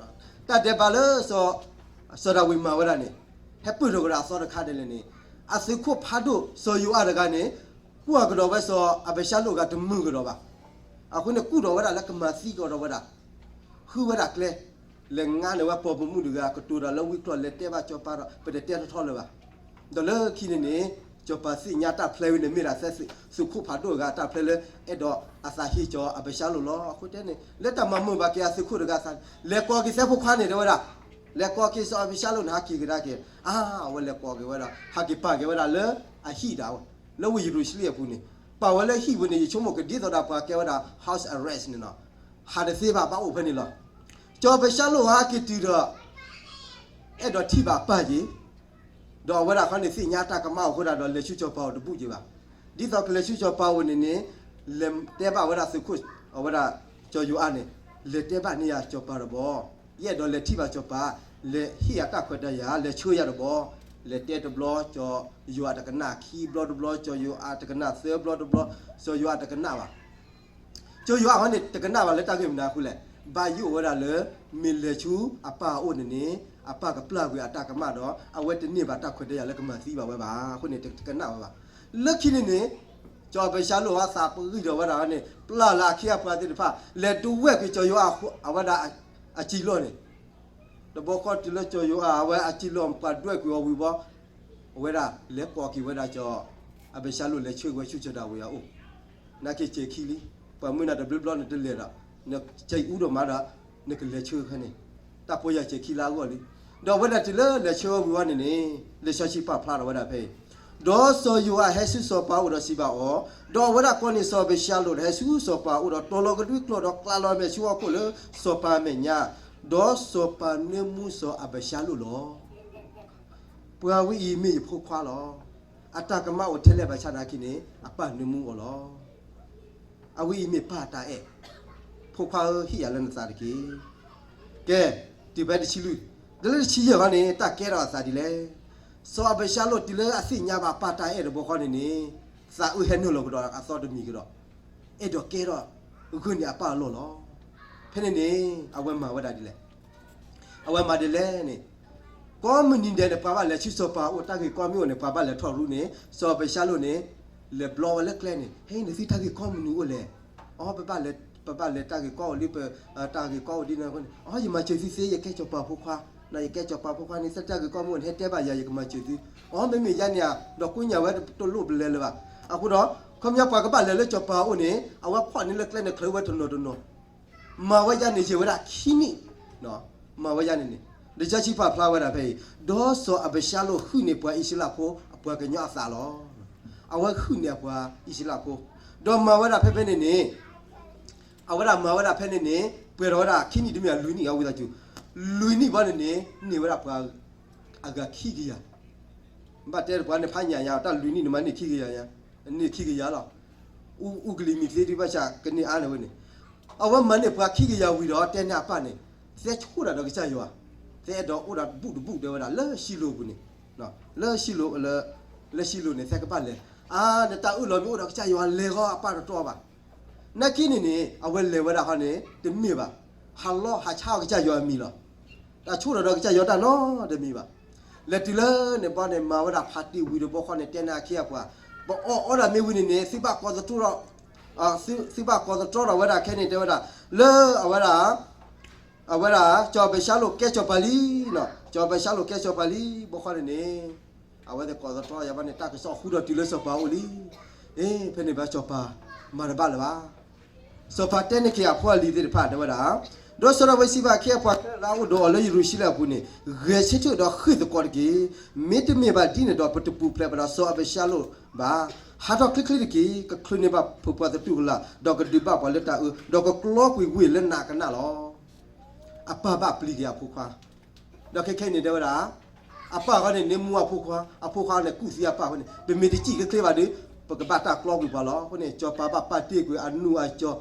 တၢ်ဒဲးဘးလၢ စီၤဒၤဝံးမၤဝဲဒၣ်န့ၣ် ဟဲပၢၢ်ထီၣ်ကဒီးအသီတခါဒ်လဲၣ်န့ၣ်, အသုးခိၣ်ဖးဒိၣ်စီၤယိၤအၣ်တဂၤန့ၣ် ကွၢ်ကဒီးဝဲစီၤအၤဘၡါလိၣ်အဂၤတမုာ်ကဒီးဘၣ်. အဃိန့ၣ် ကူၣ်ထီၣ်ဝဲဒၣ်လၢကမၤသံကဒီးဝဲဒၣ်, ဃုဝဲဒၣ်ကျဲ, လဲၤငါန့ၢ်ဝဲပိာ်မုၣ်တဂၤ ကတိၤတၢ်လၢဝံကျီၢ် လဲၤတဲဘၣ်စီၤပၤဒီး ပတတဲထီထီၣ်လၢၤဘၣ်. ဒီးလၢခံန့ၣ်န့ၣ် စီၤပၤသ့ၣ်ညါတၢ်ဖျဲဝဲန့ၣ် မ့ၢ်ဒၣ်သဲသုးခိၣ်ဖးဒိၣ်အဂၤအတၢ်ဖျဲလၢ အဲၣ်ဒိးအသးဟ့စီၤအၤဘၡါလိၣ်လီၤ. အဃိတဲန့ၣ် လၢတၢ်မၤမုာ်ဘၣ်က့ၤအသုးခိၣ်တဂၤအသးန့ၣ် လဲၤကိးက့ၤသဲဖိခွါန့ၣ် တဲဝဲဒၣ်, လဲၤကိးက့ၤစီၤအၤဘၡါလိၣ်န့ၣ် ဟးက့ၤကဒါက့ၤ. အါ အဝဲလဲၤကိးက့ၤဝဲဒၣ် ဟးက့ၤပာ်က့ၤဝဲဒၣ်လၢအဟံၣ်ဒၣ်ဝဲ, လၢဝ့ၢ်ယရူၤၡလ့ၣ်အပူၤန့ၣ် ပာ်ဝဲလၢဟံၣ်ပူၤန့ၣ် ယဆိကမိၣ်ကဒ်သိးဒီးပှၤကဲဝဲဒၣ် house arrest န့ၣ်လီၤ. ဟးတသ့ဘၣ် ဘၣ်အိၣ်ဖဲန့ၣ်လီၤ. စီၤအၤဘၡါလိၣ်ဟးက့ၤတုၤဒီး အဲၣ်ဒိးထံၣ်ဘၣ်အပၢ်က့ၤ, ဒီးအဝဲဒၣ်ခီန့ၣ် သ့ၣ်ညါတၢ်ကမၣ်အဃိဒၣ်ဒီး လဲၤဆူစီၤပၤအိၣ်တဘူၣ်က့ၤဘၣ်. ဒ်သိးကလဲၤဆူစီၤပၤအိၣ်န့ၣ်န့ၣ် လဲၤတဲဘၣ်ဝဲဒၣ်သုးခိၣ်, အဝဲဒၣ် စီၤယိၤအၣ်န့ၣ် လဲၤတဲဘၣ်န့ၢ်ယၤစီၤပၤတဘီ, ယအဲၣ်ဒိးလဲၤထံၣ်ဘၣ်စီၤပၤ, လဲၤဟ့ၣ်ယၤတၢ်ခွဲးတၢ်ယာ် လဲၤဆှၢယၤတဘီ. လဲၤတဲတဘျီ ကၠီၤယွၤတကနၣ်, ခံဘျီတဘျီ ကၠီၤယွၤတကနၣ်, သၢဘျီတဘျီ ကၠီၤယွၤတကနၣ်ဘၣ်. ကၠီၤယွၤအဃိန့ၣ် တကနၣ်ဘၣ်လၢတၢ်ဂ့ၢ်မနုၤအဃိလဲၣ်. ဘၣ်ယိၣ်ဝဲဒၣ်လၢ မ့ၢ်လဲၤဆူအပၢ်အအိၣ်န့ၣ်န့ၣ် အပၢ်ကပျၢ်ကွံာ်အတၢ်ကမၣ်ဒီး အဝဲတန့ၢ်ဘၣ်တၢ်ခွဲးတၢ်ယာ်လၢကမၤသံဘၣ်ဝဲဘၣ်. အဃိန့ၣ် တကနၣ်ဝဲဘၣ်. လၢခံန့ၣ်န့ၣ် ကၠီၤအဘၡၤလိၣ်အသးပဂံၢ်ထီၣ်ဝဲဒၣ်န့ၣ် ပျၢ်လၢအခ့အပှၤသ့ၣ်တဖၣ် လဲၤဒုးဝဲၢ်ကွံာ်ကၠီၤယွၤအဝဲဒၣ်အစံၣ်လီၢ်န့ၣ် တဘျီဃီတုၤလၢကၠီၤယွၤအဝဲအစံၣ်လီၢ် ပှၤဒွဲၣ်ကွံာ်အီၤဝံၤဘီ အဝဲဒၣ်လဲၤကိးက့ၤဝဲဒၣ်ကၠီၤအဘၡၤလိၣ် လဲၤဆှၢဝဲဆူကၠီၤဒၤဝံးအအိၣ်, နာ်က့ၤစဲၤခံလံ, ပှၤမၢနၤတဘျုးဘျီနတလဲၤဒီး နစံၣ်အူဒိၣ်မးဒီး နကလဲၤဆှၢခဲန့ၣ် တၢ်ပီၢ်ယၢ်စဲၤခံလၢအဂီၢ်လံ. ဒီးအဝဲဒၣ်တုၤလၢလဲၤဆှၢဝဲဝံၤဝဲန့ၣ်န့ၣ် လံာ်စီဆှံပာ်ဖျါထီၣ်ဝဲဒၣ်ဖဲအံၤ, ဒီးစီၤယိၤဟၣ်ဟဲဆူစီၤပၤအအိၣ်ဒီးစံးဘၣ်အီၤ, ဒီးအဝဲဒၣ်ကိးန့ၢ်စီၤအဘၡၤလိၣ်ဒီးဟဲဆူစီၤပၤအအိၣ်ဒီးတီၤလီၤကဒွံကျီၢ်ဒီးကျးလီၤအမဲာ်ဆူဟီၣ်ခိၣ်လၢစီၤပၤအမဲာ်ညါ, ဒီးစီၤပၤနၢမူစီၤအဘၡၤလိၣ်လီၤ. ပှၤဝဲအံၤမ့ၢ်ယဖိခွါလီၤ. အတၢ်ကမၣ်အိၣ်ထဲလဲၣ်ဘၣ်ဆၣ်နာ်က့န့ၣ် အပၢ်နၢမူအီၤလီၤ. အဝဲအံၤမ့ၢ်ပၢ်တၢ်အဲၣ်, ဖိခွါဧၢ ဟ့ၣ်ယၤလၢနသးတက့ၢ်. ကဲ, တုၤဖဲတဆံလွံၢ်, ဒီးလၢတဆံယဲၢ်ခီန့ၣ် တၢ်ကဲထီၣ်အသးဒ်လဲၣ်. စီၤအဘၡၤလိၣ်တုၤလၢအသ့ၣ်ညါဘၣ်ပၢ်တၢ်အဲၣ်တဘျီဃီန့ၣ်န့ၣ် သးအုးဟဲနုာ်လီၤကဒီးအသီတမံၤကဒီး, အဲၣ်ဒိးကဲထီၣ်ဂုာ်န့ၢ်အပၢ်အလီၢ်လီၤ. ဖဲန့ၣ်န့ၣ် အဝဲမၤဝဲဒၣ်ဒ်လဲၣ်. အဝဲမၤဒ်လဲၣ်န့ၣ်, ကိးမုၢ်နံၤဒဲးန့ၣ် ပှၤဘၣ်လဲၤဆူစီၤပၤအိၣ် တၢ်ဂ့ၢ်ကီမ့ၢ်အိၣ်န့ၣ် ပှၤဘၣ်လဲၤထီၣ်ရူန့ၣ် စီၤအဘၡၤလိၣ်န့ၣ် လဲၤဘျီဝဲလၢကျဲန့ၣ် ဟဲ နသုတၢ်ဂ့ၢ်ကီမနုၤအိၣ်လဲၣ်. အီ ပဘၣ်လဲၤ ပဘၣ်လဲၤတၢ်ဂ့ၢ်ကီအိၣ်လံ ပ တၢ်ဂ့ၢ်ကီအိၣ်ဒ်န့ၣ်အဃိန့ၣ် အီ ယမၤစၢၤသုသ့ ယကဲစီၤပၤဖိခွါ, ယကဲစီၤပၤဖိခွါန့ၣ် သုတၢ်ဂ့ၢ်ကီမ့ၢ်အိၣ်န့ၣ် ဟဲတဲဘၣ်ယၤ ယကမၤစၢၤသု. အီ မ့မ့ၢ်ယၤန့ၣ်ဧါ ဒီးကိးညါဝဲတလိၣ်ပလဲၤလၢၤဘၣ်. အဃိဒီး ခီပညီပှၤကဘၣ်လဲၤလၢစီၤပၤအအိၣ်န့ၣ် အဝဲဖီၣ်န့ၢ်လၢကျဲန့ၣ် ချုးဝဲတနီၤတနီၤ မၤဝဲယါန့ၣ် ယဲၢ်ဝဲဒၣ်ခံနံၣ်, မၤဝဲယါန့ၣ်န့ၣ် လံာ်စီဆှံပာ်ဖျါဝဲဒၣ်ဖဲအံၤ, ဒီးစီၤအဘၡၤလိၣ်ဟုၣ်န့ၢ်ပှၤအံၣ်စရ့လးဖိ အပှၤကညီအသးလီၤ. အဝဲဟုၣ်န့ၢ်အပှၤအံၣ်စရ့လးဖိ, ဒီးမၤဝဲဒၣ်ဖဲဖဲန့ၣ်န့ၣ် အဝဲဒၣ်မၤဝဲဒၣ်ဖဲန့ၣ်န့ၣ် ပှဲၤထီၣ်ဝဲဒၣ်ခံနံၣ်တမ့ၢ် လွံၢ်နံၣ်အဝံသးစူၤ, လွံၢ်နံၣ်ဘီန့ၣ်န့ၣ် န့ၢ်ဝဲဒၣ်ပှၤအဂၤခံကယၤ ဘၣ်တဲပှၤန့ၣ်ဖးညၣ်ညါ တၢ်လွံၢ်နံၣ်န့ၣ်မးန့ၢ်ခံကယၤညါ, န့ၢ်ခံကယၤလီၤ. အူကလံၤမံၤသ့ဒုးဘၣ်ဆၣ်ကန့ၢ်အါန့ၣ်ဝဲန့ၣ်, အဝဲမၤန့ၢ်ပှၤခံကယၤဝံၤဒီးတဲန့ၢ်အပၢ်န့ၣ်, သဲဆိၣ်တၢ်ဒီးကစၢ်ယွၤ, သဲအဲၣ်ဒိးအိၣ်ဒီးတဘူၣ်တဘူၣ်တဲဝဲဒၣ် လၢၡံလိၤပူၤန့ၣ်, လၢၡံလိၤ လၢၡံလိၤန့ၣ် သဲကဘၣ်လဲၤ, အါ နတၢ်အၢၣ်လီၤမ့ၢ်အိၣ်ဒီးကစၢ်ယွၤလဲၤဃီအပၢ်တတီဘၣ် နာ်က့န့ၣ်န့ၣ် အဝဲလဲၤဝဲဒၣ်ဃီန့ၣ် တမ့ၢ်ဘၣ်, ဟးလီၤဟးဆါအီၤကစၢ်ယွၤအမံၤလီၤ. တၢ်ဆိၣ်ထီၣ်ဒီးကစၢ်ယွၤတၢ်နီတမံၤဘၣ်. လဲၤတုၤလၢန့ၣ်ဘီန့ၣ် မၤဝဲဒၣ်ဖးတ့ၢ်ဝံၤတဘျီဃီန့ၣ် တဲန့ၢ်အခ့အပှၤ, ပအီၣ်အီဒၣ်မ့ၢ်ဝံၤန့ၣ်န့ၣ် သုဘၣ်ကိးသတြီထီၣ်, သုဘၣ်ကိးသတြီထီၣ်ဝဲဒၣ်ခဲန့ၣ် တဲဝဲဒၣ် လၢအဝဲဒၣ် အဝဲဒၣ် စီၤအဘၡၤလိၣ်ကဲစီၤပၤလံ, စီၤအဘၡၤလိၣ်ကဲစီၤပၤလံ ဘီဃီန့ၣ်န့ၣ် အဝဲသ့ၣ်ကိးသတြီယၤဘၣ်န့ၣ် တၢ်ကစီၣ်ဃုထီၣ်တုၤလၢစီၤပၤအိၣ်လံ. အ့ ဖဲန့ၣ်ဘၣ်စီၤပၤ မၤတဘၣ်လၢၤဘၣ်. စီၤပၤတဲန့ၢ်က့ၤအဖိအလံၤသ့ၣ်တဖၣ်တဲဝဲဒၣ်, ဒီးစီၤဒၤဝံးစံးဘၣ်အခ့အပှၤခဲလၢာ်လၢအအိၣ်ဒီးအီၤလၢယရူၤၡလ့ၣ်အပူၤန့ၣ်, ဂဲၤဆၢထၢၣ်ဒီးဃ့ၢ်သကိးတက့ၢ်. မ့တမ့ၢ်ဘၣ်ဒ်န့ၣ်ဒီး ပတပူၤဖျဲးဘၣ်ဒီးစီၤအဘၡၤလိၣ်ဘၣ်. ဟးထီၣ်ချ့ချ့တက့ၢ်. ကချုးန့ၢ်ဘၣ်ဖိပှၤသတူၢ်ကလာ်, ဒီးကဒုးဘၣ်ပှၤလၢတၢ်အၢ, ဒီးကကျီကွံာ်ဝ့ၢ်လၢနးကနးလီၤ. အပၢ်ဘၣ်ပျံၤက့ၤအဖိခွါ ဒီးခဲခဲအံၤန့ၣ်တဲဝဲဒၣ်, အပၢ်ဃီန့ၣ်န့ၣ်မူအဖိခွါ, အဖိခွါန့ၣ်ကူၣ်သံအပၢ်အဃိန့ၣ် ပမ့ၢ်တစံၣ်ချ့ချ့ဘၣ်ဒီး ပကဘၣ်တၢ်ကျီကွံာ်ပှၤလီၤ. အဃိန့ၣ် စီၤပၤဘၣ်ပာ်တ့ၢ်ကွံာ်အနူအကၠီၤ,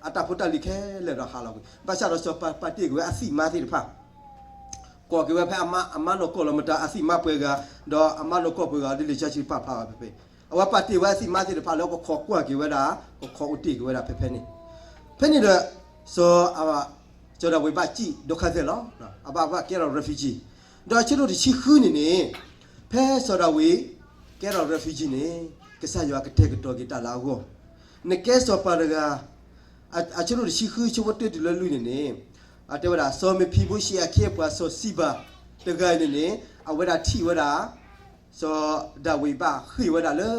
အတၢ်ဖိတၢ်လံၤခဲလၢာ်ဒီးဟးလီၤကွံာ်, ဘၣ်ဆၣ်ဒီးစီၤပၤပာ်တ့ၢ်ကွံာ်ဝဲအသံၣ်မါသ့ၣ်တဖၣ် ကိးက့ၤဝဲဖဲအမါနီၢ်ကီၢ်လီၤမတၤ အသံၣ်မါပှဲၤဂၤ, ဒီးအမါနီၢ်ကီၢ်ပှဲၤဂၤ ဒ်လံာ်စီဆှံပာ်ဖျါဝဲဖဲဖဲ, အဝဲပာ်တ့ၢ်ဝဲအသံၣ်မါသ့ၣ်တဖၣ်လၢကခိးကွၢ်က့ၤဝဲဒၣ်, ကခိးအိၣ်တ့ၢ်က့ၤဝဲဒၣ်ဖဲဖဲန့ၣ်, ဖဲန့ၣ်ဒီး စီၤ စီၤဒၤဝံးဘၣ်စံၣ်ဒိခါသဲၣ်လီၤ. အဘၣ်ဘၣ်ကဲထီၣ် refugee, ဒီးအဆၢဒိၣ်တဆံဃုန့ၣ်န့ၣ်, ဖဲစီၤဒၤဝံး ကဲထီၣ် refugee န့ၣ်, ကစၢ်ယွၤကတဲာ်ကတီၤက့ၤတၢ်လၢအဂီၢ်, နကဲစီၤပၤတဂၤ, အဆၢဒိၣ်တဆံဃု ဆၢဖိတၢတုၤလၢလွံၢ်န့ၣ်န့ၣ်, အတဲဝဲဒၣ် စီၤမ့ၤဖံဘိရှ့ အခ့အပှၤစီၤစံဘၤတဂၤအံၤန့ၣ်န့ၣ်, အဝဲဒၣ်ထံၣ်ဝဲဒၣ် စီၤဒၤဝံးဘၣ်ဃ့ၢ်ဝဲဒၣ်လၢ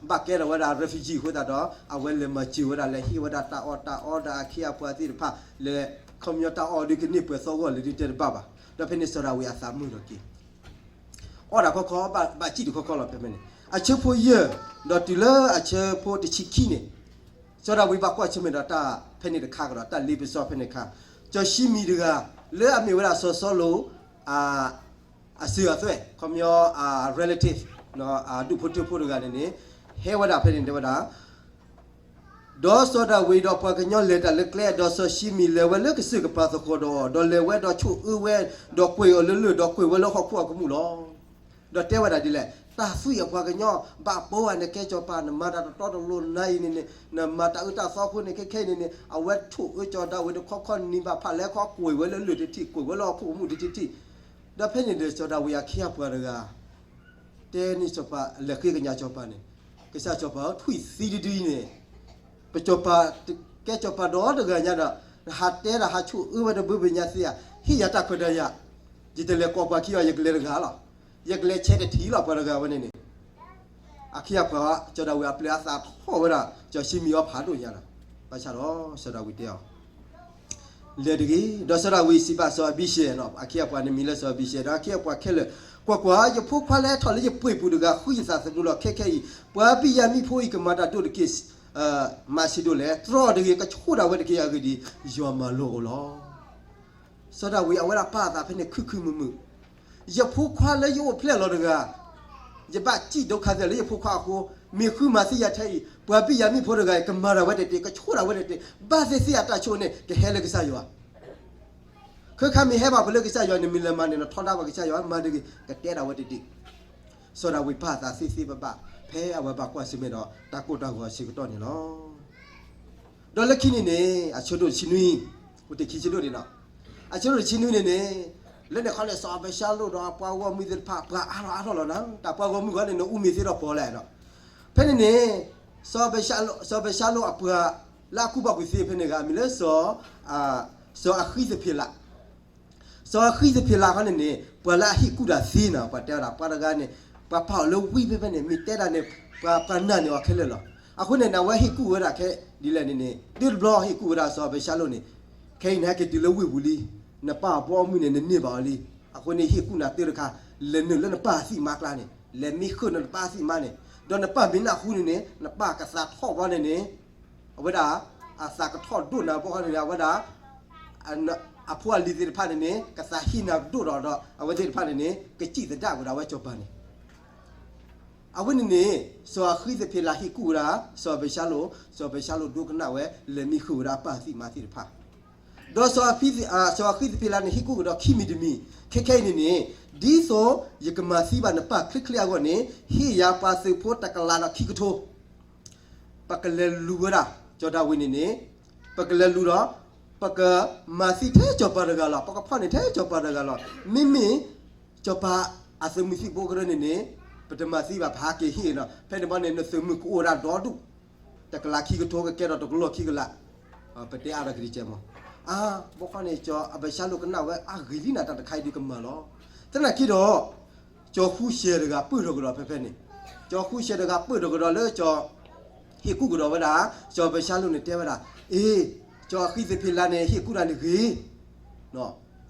ဘၣ်ကဲထီၣ်ဝဲဒၣ် refugee အဃိသတးဒီး အဝဲလဲၤမၤစၢၤဝဲဒၣ် လဲၤဟ့ၣ်ဝဲဒၣ်တၢ်အီၣ်တၢ်အီဒီးအခ့အပှၤသ့ၣ်တဖၣ် လဲၤခီပညီတၢ်အီၣ်ဒုးကန့ၢ်ပှဲၤသီဂီၢ်လၢဒုးတဲတဘၣ်ဘၣ်. ဒီးဖဲန့ၣ်စီၤဒၤဝံးအသးမုာ်လီၤက့ၤ အီၣ်တၢ်ခီခီ ဘၣ်စံၣ်တခီခီလီၤဖဲဖဲန့ၣ်. အဆၢဖိယဲၢ် ဒီးတုၤလၢအဆၢဖိတဆံခံန့ၣ်, စီၤဒၤဝံးဘၣ်ကွၢ်ဆၢၣ်မဲာ်ဒီးတၢ်ဖဲန့ၣ်တခါကဒီး တၢ်လ့ပစီဖဲန့ၣ်တခါ, စီၤၡံမံၤတဂၤ လၢအမ့ၢ်ဝဲဒၣ်စီၤစီလူး အ အစၢၤအသွဲၣ် ခီပညီ အ relative အဒူၣ်ဖိထၢဖိတဂၤန့ၣ်န့ၣ် ဟဲဝဲဒၣ်ဖဲန့ၣ်တဲဝဲဒၣ်, ဒီးစီၤဒၤဝံးဒီးပှၤကညီလဲၤတၢ်လၢကျဲ, ဒီးစီၤၡံမံၣ်လဲၤဝဲလၢကစၢၢ်ကပၤသကိးဒီးအီၤ, ဒီးလဲၤဝဲဒီးဆိၣ်အၢဝဲ, ဒီးကွံာ်အီၤလၢလၢၢ်, ဒီးကွံာ်ဝဲလၢဟီၣ်ခိၣ်အကမူၣ်လီၤ. ဒီးတဲဝဲဒၣ်ဒ်လဲၣ်, တၢ်သွံၣ်အပှၤကညီ ဘၣ်ပိာ်ဝဲနကဲစီၤပၤ, နမၤတၢ်တတီတလိၤနၤအံၤန့ၣ်န့ၣ်, နမၤတၢ်အၢတၢ်သီအဃိန့ၣ် ခဲခဲအံၤန့ၣ်န့ၣ် အဝဲဆိၣ်အၢစီၤဒၤဝံးတခီခီနံၤဘၣ်ဖၣ်လဲခီ ကွံာ်ဝဲလၢလၢၢ်တထံၣ်, ကွံာ်ဝဲလၢဟီၣ်ခိၣ်အကမူၣ်တထံၣ်ထံၣ်. ဒီးဖဲန့ၣ်ဒီး စီၤဒၤဝံးအခ့အပှၤတဂၤ တဲန့ၢ်စီၤပၤ, လဲၤဃ့ကညးစီၤပၤန့ၣ်, ကစၢ်စီၤပၤဧၢ, ထွံၣ်သံတဒုအံၤန့ၣ်, ပစီၤပၤ ကဲစီၤပၤဒီတဂၤညါဒီး, ဟးတဲဒီးဟးဆိၣ်အၢဝဲတဘျုးဘျုးညါသ့ဧါ, ဟ့ၣ်ယၤတၢ်ခွဲးတၢ်ယာ်, ယတလဲၤကိးပှၤခံဘၣ်, ယကလဲၤတဂၤလီၤ, ယကလဲၤဆဲးတထံၣ်လီၤ ပှၤတဂၤဝဲန့ၣ်န့ၣ်. အခ့အပှၤ စီၤဒၤဝံးအပျဲၢ်အသးထီၣ်ဝဲဒၣ် စီၤၡံမံၣ်အီၤဖးဒိၣ်ညါဒီး, ဘၣ်ဆၣ်ဒီးစီၤဒၤဝံးတဲအီၤ လဲၤတဂ့ၤ. ဒီးစီၤဒၤဝံးစံးဘၣ်စီၤအဘံၡဲၣ်, အခ့အပှၤန့ၣ်မံၤလၢစီၤအဘံၡဲၣ်, ဒီးအခ့အပှၤခဲလၢာ်, ကွၢ်ကွၢ်, ယဖိခွါလၢဟဲထီၣ်လၢယပှ့ၤပူၤတဂၤ ဃုယသးသမူလီၤ. ခဲခဲအံၤ ပှၤဘံၣ်ယၤမံၣ်ဖိအံၤ ကမၤတၢ်ဒိၣ်တက့ၢ်. မၤဆံးဒိၣ်လဲၣ်, တြီတဂ့ၤ, ကဆှိၣ်ဒၣ်ဝဲတက့ၢ်. အဂ့ၢ်ဒ်အံၤ, ယွၤမၤလိာ်အီၤလီၤ. စီၤဒၤဝံးအဝဲဒၣ်ပာ်အသးဖဲန့ၣ်ခုၣ်ခုၣ်မုာ်မုာ်, ယဖိခွါလၢယအိၣ်ဖျဲၣ်လီၤတဂၤ, ယဘၣ်စံၣ်ဒိခါသဲလၢယဖိခွါအဃိ, မ့ၢ်ဃုမၤသံယၤထဲအံၤ, ပှၤဘံၣ်ယၤမံၣ်ဖိတဂၤအံၤ ကမၤဒၣ်ဝဲတက့ၢ်, ကဆှိၣ်ဒၣ်ဝဲတက့ၢ်. ဘၣ်သ့ၣ်သ့ၣ်အတၢ်ဆိၣ်န့ၣ် ကဟဲလၢကစၢ်ယွၤ. ခဲခါမ့ၢ်ဟဲဘၣ်ပှၤလၢကစၢ်ယွၤန့ၣ် မ့ၢ်လဲၤမၤန့ၣ် နထီဒါပှၤကစၢ်ယွၤ မၤတဂ့ၤ, ကတဲဒၣ်ဝဲတက့ၢ်. စီၤဒၤဝံးပာ်အသးသ့သ့ဘၣ်ဘၣ် ဖဲအဝဲဘၣ်ကွၢ်ဆၢၣ်မဲာ်ဒီး တၢ်ကိၢ်တၢ်ဂီၤအဆၢကတီၢ်န့ၣ်လီၤ. ဒီးလၢခံန့ၣ်န့ၣ် အဆၢဒိၣ်တဆံနွံ, အိၣ်တ့ၢ်ခံဆၢဒိၣ်န့ၣ်လီၤ. အဆၢဒိၣ်တဆံနွံန့ၣ်န့ၣ်, လၢန့ၣ်ခီန့ၣ် စီၤအဘၡါလိၣ်ဒီးအပှၤဂီၢ်မုၢ်သ့ၣ်တဖၣ် ပှၤအါထီၣ်အါထီၣ်လီၤနၤ, တၢ်ပှၤဂီၢ်မုၢ်ဂီၢ်န့ၣ် နအူမ့ၢ်သ့ဒီးပီၤလဲၣ်. ဖဲန့ၣ်န့ၣ် စီၤအဘၡါလိၣ်အပှၤ လၢအကူၣ်ဘၣ်ကူၣ်သ့ဖဲန့ၣ်ဂၤ မံၤလၢ စီၤအဃံသဖံးလး, စီၤအဃံသဖံးလးခီန့ၣ်န့ၣ် ပှၤလၢအဟ့ၣ်ကူၣ်တၢ်သ့နၤ, ပှၤတဲဝဲဒၣ် ပှၤတဂၤန့ၣ် ပှၤပာ်အီၤလၢဝံဖဲဖဲန့ၣ် မ့ၢ်တဲဒၣ်န့ၣ် ပှၤပှၤနာ်န့ၢ်အီၤခဲလၢာ်လီၤ. အဃိန့ၣ် နဝဲဟ့ၣ်ကူၣ်ဝဲဒၣ်ခဲဒ်လဲၣ်န့ၣ်န့ၣ် တုၤတဘျီဟ့ၣ်ကူၣ်ဝဲဒၣ်စီၤအဘၡါလိၣ်န့ၣ်, ခဲအံၤနဟဲက့ၤတုၤလၢဝ့ၢ်ပူၤလံ, နပၢ်အဘီအမုၢ်န့ၣ် နန့ၢ်ဘၣ်အီၤလံ. အဃိန့ၣ် ဟ့ၣ်ကူၣ်နၤတၢ်တခါ, လဲၤနုာ်လၢနပၢ်အသံၣ်မါကျါန့ၣ်, လဲၤမံဃုာ်နပၢ်အသံၣ်မါန့ၣ်, ဒီးနပၢ်မ့ၢ်နၢ်ဟူန့ၣ်န့ၣ် နပၢ်ကသးထီၣ်ဘီန့ၣ်န့ၣ် အဝဲဒၣ် အသးကထီၣ်ဒိၣ်နၤဘီန့ၣ် အဝဲဒၣ် အဖိအလံၤသ့ၣ်တဖၣ်န့ၣ်န့ၣ် ကသးဟ့နၤဒိၣ်ဒီး ဒီးအဝဲသ့ၣ်တဖၣ်န့ၣ်န့ၣ် ကစံၣ်သဒၣ်ဝဲဒၣ်ဝဲစီၤပၤန့ၣ်. အဝဲန့ၣ်န့ၣ် စီၤအဃံသဖံးလးဟ့ၣ်ကူၣ်ဝဲဒၣ် စီၤအဘၡါလိၣ်, စီၤအဘၡါလိၣ်ဒိကနၣ်ဝဲ လဲၤမံဃုာ်ဝဲဒၣ်အပၢ်အသံၣ်မါသ့ၣ်တဖၣ် ဒီးစီၤအဃံသဖံးလးန့ၣ် ဟ့ၣ်ကူၣ်ကဒီးခံမံၤတမံၤ, ခဲခဲအံၤန့ၣ်န့ၣ် ဒ်သိးယကမၤသံဘၣ်နပၢ်ချ့ချ့အဂီၢ်န့ၣ် ဟ့ၣ်ယၤပှၤသုးဖိတကလးဒီးခံကထိ, ပကလဲၤလူၤဝဲဒၣ် စီၤဒၤဝံးန့ၣ်န့ၣ်, ပကလဲၤလူၤဒီး ပကမၤသံထဲစီၤပၤတဂၤလီၤ, ပကဖီၣ်န့ၢ်ထဲစီၤပၤတဂၤလီၤ. မ့မ့ၢ် စီၤပၤအသုးမုၢ်သံၣ်ဘိကရၢန့ၣ်န့ၣ် ပတမၤသံဘၣ် ပဟးက့ၤဟ့ၣ်နီၤ, ဖဲန့ၣ်ဘီန့ၣ် နသုးမုၢ်ကအိၣ်ဝဲဒၣ်ဒီဒူၣ်, တကလးခံကထိကကဲထီၣ်တကလီၢ်ခံကလး, ပတဲအါထီၣ်ကဒံကဲမး. အါ, ဘီဃီန့ၣ် စီၤအဘၡါလိၣ်ကနၣ်ဝဲ အဂ့ၤလံနၤ တၢ်တခါအံၤဒုးကမၤလီၤ. သနာ်က့ဒီး စီၤဃူၡဲးတဂၤပၢၢ်ထီၣ်ကဒီးဖဲဖဲန့ၣ်, စီၤဃူၡဲးတဂၤပၢၢ်ထီၣ်ကဒီးလၢစီၤ ဟ့ၣ်ကူၣ်ကဒီးဝဲဒၣ်, စီၤအဘၡါလိၣ်န့ၣ်တဲဝဲဒၣ်, အ့, စီၤအဃံသဖံးလးန့ၣ် ဟ့ၣ်ကူၣ်နၤန့ၣ်ဂ့ၤ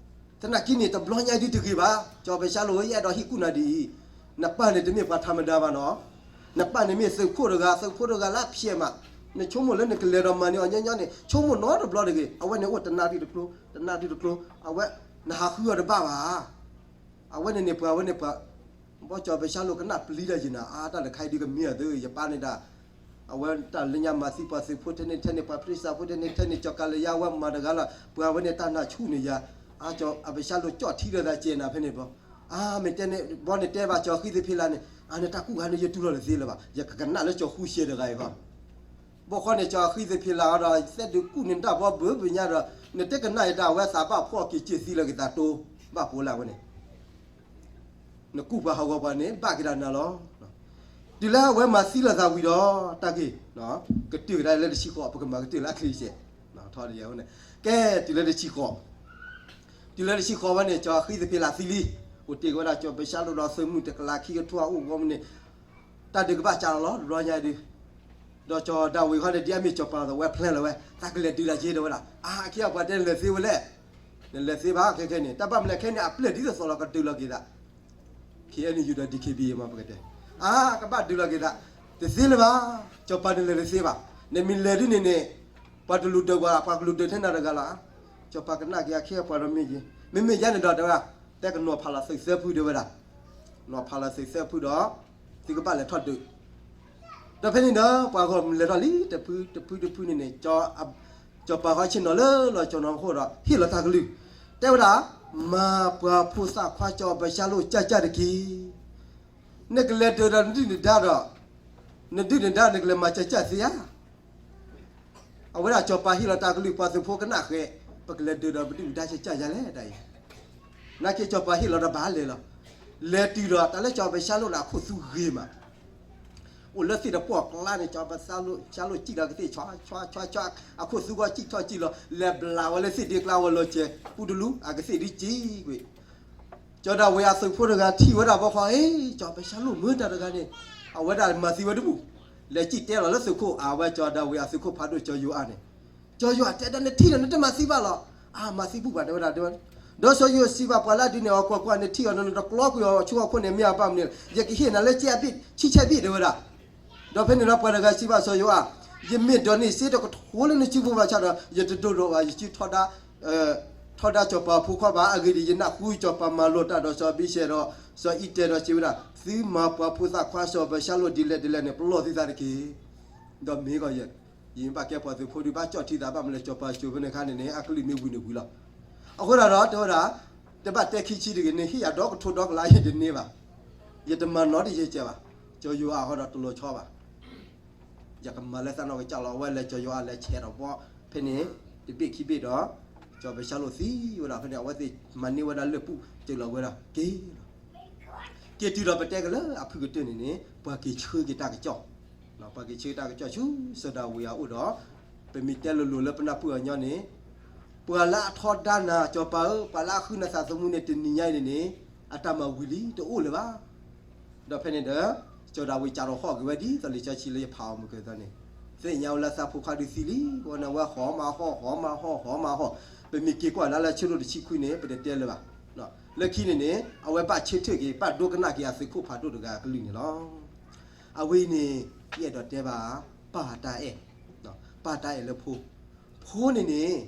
သနာ်က့န့ၣ် တဘျီညါဒုတဂ့ၤဘၣ်, စီၤအဘၡါလိၣ်ဧၢ, ယအဲၣ်ဒိးဟ့ၣ်ကူၣ်နၤဒ်အံၤ, နပၢ်န့ၣ်တမ့ၢ်ပှၤထးမဒါဘၣ်နီၤ, နပၢ်န့ၣ်မ့ၢ်သုးခိၣ်တဂၤ, သုးခိၣ်တဂၤလၢအဖျဲးမး, နဆိကမိၣ်လၢနကလဲၤဒီးမၤန့ၢ်အီၤညီညီန့ၣ် ဆိကမိၣ်နီတဘျီတဂ့ၤ, အဝဲန့ၣ်အိၣ်တနၣ်ရံၣ်တကျိ, တနၣ်ရံၣ်တကျိ, အဝဲ နဟးဃုအီၤတဘၣ်ဘၣ်. အဝဲန့ၣ်န့ၣ် ပှၤဝဲန့ၣ်ပှၤ, ဘီစီၤအဘၡါလိၣ်ကနၣ်ပျံၤတၢ်ယံၤနၤ, အါ တၢ်တခါအံၤဒုကမ့ၢ်အသး ယပၢ်န့ၣ်ဒၣ် အဝဲတၢ်လၢညါမၤသံပှၤသုးဖိထဲန့ၣ်ထဲန့ၣ် ပှၤဖရံးစၢဖိထဲန့ၣ်ထဲန့ၣ် စီၤကၤလယါဝဲမၤတဂၤလီၤ, ပှၤဝဲန့ၣ်တၢ်နၢ်ဆူၣ်န့ၢ်ယၤ, အါ စီၤအဘၡါလိၣ်ကၠီၣ်ထံဒီးသးကဲးနၤဖဲန့ၣ်ဘီ, အါ မ့ၢ်တဲန့ၣ် ဘီန့ၣ်တဲဘၣ်စီၤဃံသဖံးလးန့ၣ်, အါ နတၢ်ကူၣ်ဂၤန့ၣ် ယတူၢ်လီၤတသ့လၢၤဘၣ်, ယကကနၣ်လၢစီၤဃူၡဲးတဂၤအံၤဃီ ဘီဃီန့ၣ် စီၤဃံသဖံးလးအီၤဒီး သဲဒုးကူၣ်န့ၢ်တၢ်ဘီဘၢဘၢညါဒီး နတကနၣ်ယတၢ်ဝဲသးဘၣ်ဖှီၣ်က့ၤစ့ၢ်သံလၢကသးတိဘၣ်ပိာ်လၢအဝဲန့ၣ်, နကူၣ်ပှၤဟးဂီၤပှၤန့ၣ် ဘၣ်က့ၤဒၣ်နၤလီၤ. တုၤလၢအဝဲမၤသံလိာ်သးဝံၤဒီး တၢ်ဂ့ၢ် ကတၢၢ်ကဒါလၢတဆံဃိး ပကမၤကတၢၢ်လၢအချ့စဲး, ထီၣ်ယဲန့ၣ်, ကဲ တုၤလၢတဆံဃိး, တုၤလၢတဆံဃိးဝဲန့ၣ် စီၤဃံသဖံးလးသံလံ, အိၣ်တ့ၢ်က့ၤဝဲဒၣ်စီၤအဘၡါလိၣ်ဒီးသုးမုၢ်တကလးခံကထိအအိၣ်ဂီၢ်မုၢ်န့ၣ် တၢ်ဒုးကဘၣ်စးလီၤလီၤ တဘျီညါဒုး, ဒီးစီၤဒၤဝံးခီန့ၣ် ဒ်အမ့ၢ်စီၤပၤအသိး အဝဲဖျဲလီၤဝဲ သးကလဲၤဒုးလၢက့ၤတဲဝဲဒၣ်, အါ အခ့အပှၤတဲနလဲၤသ့ဝဲလဲၣ်, နလဲၤသ့ဘၣ် ခဲခဲန့ၣ် တၢ်ဘၣ်မနုၤလဲၣ် ခဲန့ၣ် အပျဲၢ်ဒ်သိးသိးလီၤ ကဒုးလီၤက့ၤသး, ခ့ၣ်အဲၣ်ယူၣ်ဒီး ဒံၣ်ခ့ၣ်ဘံၣ် မ့ၢ်ပကတဲ, အါ ကဘၣ်ဒုးလီၤက့ၤသး, တသ့လၢၤဘၣ်, စီၤပၤနလဲၤတသ့ဘၣ်, နမ့ၢ်လဲၤဒ်န့ၣ်န့ၣ် ပှၤတလူၤဒၢးပှၤ ပှၤကလူၤဒၢးထဲနၤတဂၤလီၤ, စီၤပၤကနၣ်က့ၤအခ့အပှၤဒီးမ့ၢ်ယဲ, မ့မ့ၢ်ယဲန့ၣ်ဒီးတဲဝဲဒၣ်, တဲကနီၤဖးလီၤသုးသၢဖုတဲဝဲဒၣ်, နီၤဖးလီၤသုးသၢဖုဒီး သုကဘၣ်လဲၤထီၣ်ဒုး ဒီးဖဲန့ၣ်ဒီး ပှၤဂီၢ်မုၢ်လဲၤထီၣ်လံ တဖုတဖုတဖုန့ၣ်န့ၣ် စီၤပၤခီဆ့ၣ်နီၤလၢလီၤစီၤနီၤအဃိဒီး ဟ့ၣ်လီၤတၢ်ကလုၢ်, တဲဝဲဒၣ်, မၤပှၤဖိသၣ်ခွါစီၤအဘၡါလိၣ်ကၠၢ်ကၠၢ်တက့ၢ်. နကလဲၤဒုးဒီးနဒုၣ်နဒါဒီး, နဒုၣ်နဒါနကလဲၤမၤကၠၢ်ကၠၢ်သ့ဧါ. အဝဲဒၣ်စီၤပၤဟ့ၣ်လီၤတၢ်ကလုၢ် ပှၤသုးဖိကနၣ်ဃဲ, ပကလဲၤဒုးဒီးပဒုၣ်ပဒါကၠၢ်ကၠၢ်ယၤလဲၣ်တၢ်အံၤ. နာ်က့စီၤပၤဟ့ၣ်လီၤဒီးဘၣ်လဲၤလီၤ. လဲၤတုၤဒီးတၢ်လၢစီၤအဘၡါလိၣ်န့ၣ် အခိၣ်သူဂ့ၤမး အိၣ်လၢသ့ၣ်တပီၢ်ကျါန့ၣ် စီၤအဘၡါလိၣ်စံၣ်လီၤကသ့ၣ် ဆွါဆွါဆွါဆွါ အခိၣ်သူဂီၢ်စံၣ်ထီၣ်စံၣ်လီၤ လဲၤဘျးဝဲလၢသ့ၣ်ဒ့ကျါဝဲလီၤစဲၤ ပူတလူ အကသ့ၣ်ဒုစံၣ်ကွံာ် စီၤဒၤဝံးအသုးဖိတဂၤထံၣ်ဝဲဒၣ်ဘီဃီ အ့ စီၤအဘၡါလိၣ်မ့ၢ်တၢ်တဂၤန့ၣ် အဝဲဒၣ်မၤသံဝဲတဘူၣ် လဲၤစံၣ်တဲလီၤလၢသုးခိၣ် အဝဲစီၤဒၤဝံးအသုးခိၣ်ဖးဒိၣ်စီၤယိၤအၣ်န့ၣ် စီၤယိၤအၣ်တဲဒၣ်နထံၣ်ဒီးနတမၤသံဘၣ်လီၤ. အါ မၤသံဘူၣ်ဘၣ်တဲဝဲဒၣ်တဲဝဲ ဒီးစီၤယိၤအၣ်စံးဘၣ်ပှၤလၢအဒုးန့ၣ် အီၤကွၢ်ကွၢ် နထံၣ်အီၤနတကျီကွံာ်အီၤဆူဟီၣ်ခိၣ်န့ၣ် မ့ၢ်အဘၣ်မနုၤလဲၣ် ယကဟ့ၣ်နၤလၢကဲအဘ့ၣ် ဆံဆဲဘ့ၣ်တဲဝဲဒၣ် ဒီးဖဲန့ၣ်ဒီးပှၤတဂၤစံးဘၣ်စီၤယိၤအၣ် ယမ့ၢ်ဒိးန့ၢ်စ့တကထိလၢနစုဖိဘၣ်ဆၣ်ဒီး ယတဒိၣ်ဒိးဘၣ် ယစုထီဒါ ထီဒါစီၤပၤဖိခွါဘၣ် အဂ့ၢ်ဒ်အံၤ ယနၢ်ဟူစီၤပၤမၤလိာ်တၢ်ဒီးစီၤအဘံၡဲၣ်ဒီး စီၤအံၣ်တဲဒီးစံးဝဲဒၣ် သုမၤပှၤဖိသၣ်ခွါစီၤအဘၡါလိၣ်ဒ်လဲၣ်ဒ်လဲၣ်န့ၣ် ပလီၢ်သုသးတက့ၢ်. ဒီးမ့ၢ်ကီးယဲ ယမ့ၢ်ဘၣ်ကဲပှၤသုးဖိဒုးဘၣ်ကၠီၣ်ထံသးဘၣ်မနုၤလဲၣ် စီၤပၤစိၤဖဲန့ၣ်အခါန့ၣ်န့ၣ် အကလုၢ်မ့ၢ်ဝံၤန့ၣ်ဝံၤလီၤ. အဃိသတးဒီးတဲဝဲဒၣ် တဘၣ်တဲခံဆံတဂ့ၤန့ၣ် ဟ့ၣ်ယၤဒီကထိဒီကလးယတန့ၢ်ဘၣ်. ယတမၤနီတယဲၢ်ကဲဘၣ်. စီၤယိၤအၣ်ဃီဒီးတလီၤဆီဘၣ် ယကမၤလၢသးနီၢ်ကစၢ်လီၤ အဝဲလဲၤစီၤယိၤအၣ်လဲၤဆဲးထီၣ်ဘီ ဖဲန့ၣ် တဘ့ၣ်ခံဘ့ၣ်ဒီး စီၤအဘၡါလိၣ်သံဝဲဒၣ်ဖဲန့ၣ် အဝဲသ့ၣ်မၤန့ၢ်ဝဲဒၣ်လၢၢ်ပူၣ်စၢၤလီၤဝဲဒၣ်က့ၤလီၤ. က့ၤတုၤဒီးပတဲက့ၤလၢအဖုကတၢၢ်န့ၣ်န့ၣ် ပှၤက့ၤဆှၢက့ၤတၢ်ကစီၣ် ပှၤက့ၤဆှၢတၢ်ကစီၣ်ဆူစီၤဒၤဝံးအအိၣ်ဒီး ပမ့ၢ်တဲလိၤလိၤလၢပနၢ်ပၢၢ်အီၤညီန့ၣ် ပှၤလၢအထီဒါနၤ စီၤပၤဧၢ ပှၤလၢအဃုနသးသမူန့ၣ် တနံၤညါအံၤန့ၣ်န့ၣ် အတၢ်မၤဝံၤလံ တအိၣ်လၢၤဘၣ်. ဒီးဖဲန့ၣ်ဒီး စီၤဒၤဝံးစးထီၣ်ဟီၣ်က့ၤဝဲဒ်သိးလံာ်စီဆှံလၢယဖးအီၤမုၢ်ကသီန့ၣ် သ့ၣ်ညါဝဲလၢသးဖိခွါဒုးသံလံ ဝဲန့ၣ်ဝဲဟီၣ်မၤဟီၣ် ဟီၣ်မၤဟီၣ် ဟီၣ်မၤဟီၣ် ပမ့ၢ်က့ၤကွၢ်လၢလၢဆၢဒိၣ်တဆံခွံန့ၣ် ပတတဲလၢၤဘၣ်. လၢခံန့ၣ်န့ၣ် အဝဲဘၣ်ဆၢထၢၣ်က့ၤ ဘၣ်ဒိကနၣ်က့ၤအသုးခိၣ်ဖးဒိၣ်တဂၤအကလုၢ်န့ၣ်လီၤ. အဝဲအံၤန့ၣ် ယအဲၣ်ဒိးတဲဘၣ် ပၢ်တၢ်အဲၣ်, ပၢ်တၢ်အဲၣ်လၢဖိ, ဖိန့ၣ်န့ၣ်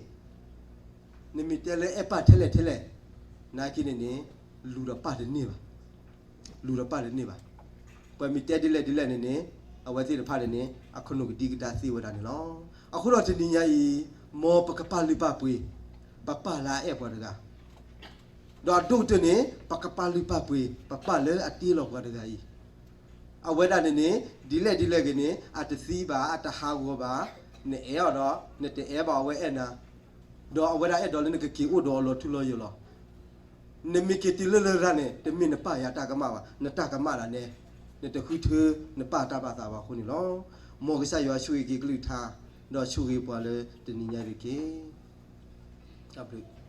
နမ့ၢ်တဲလၢအဲၣ်ပၢ်ထဲလဲၣ်ထဲလဲၣ်, နာ်က့န့ၣ်န့ၣ် လူၤဒီးပၢ်တန့ၢ်ဘၣ်, လူၤဒီးပၢ်တန့ၢ်ဘၣ်. ပှၤမ့ၢ်တဲဒ်လဲၣ်ဒ်လဲၣ်န့ၣ်န့ၣ် အဝဲသ့ၣ်တဖၣ်န့ၣ်န့ၣ် အခိၣ်နူာ်ကဒံကဒါသ့ဝဲဒၣ်န့ၣ်လီၤ. အဃိဒီးတနံၤညါအံၤ မ်ပကပာ်လုၢ်ပာ်ပှ့ၤ ပပၢ်လၢအအဲၣ်ပှၤတဂၤ ဒီးအဒိၣ်ကတၢၢ်န့ၣ် ပကပာ်လုၢ်ပာ်ပှ့ၤ ပပၢ်လၢအတ့လီၤပှၤတဂၤအံၤ, အဝဲဒၣ်န့ၣ်န့ၣ် ဒ်လဲၣ်ဒ်လဲၣ်ဂ့ၤန့ၣ် အတသံဘၣ် အတဟးဂီၤဘၣ်, နအဲၣ်အီၤဒီး နတအဲၣ်ဘၣ်အဝဲအဲၣ်နၤ, ဒီးအဝဲဒၣ်အဲၣ်ဒိးလၢနကက့ၤအိၣ်ဒီးအီၤလီၤထူလီၤယိာ်လီၤ. နမ့ၢ်က့ၤတုၤလၢလရာ်န့ၣ် တမ့ၢ်နပၢ်ယၤတၢ်ကမၣ်ဘၣ်, နတၢ်ကမၣ်ဒၣ်နဲ, နတဃုထၢနပၢ်တၢ်ဘၣ်သးဘၣ်အဃိန့ၣ်လီၤ. မ်ကစၢ်ယွၤဆိၣ်ဂ့ၤက့ၤကလုၢ်ကထါ, ဒီးဆိၣ်ဂ့ၤပှၤလၢတနံၤညါအံၤတက့ၢ်. တၢ်ဘျုး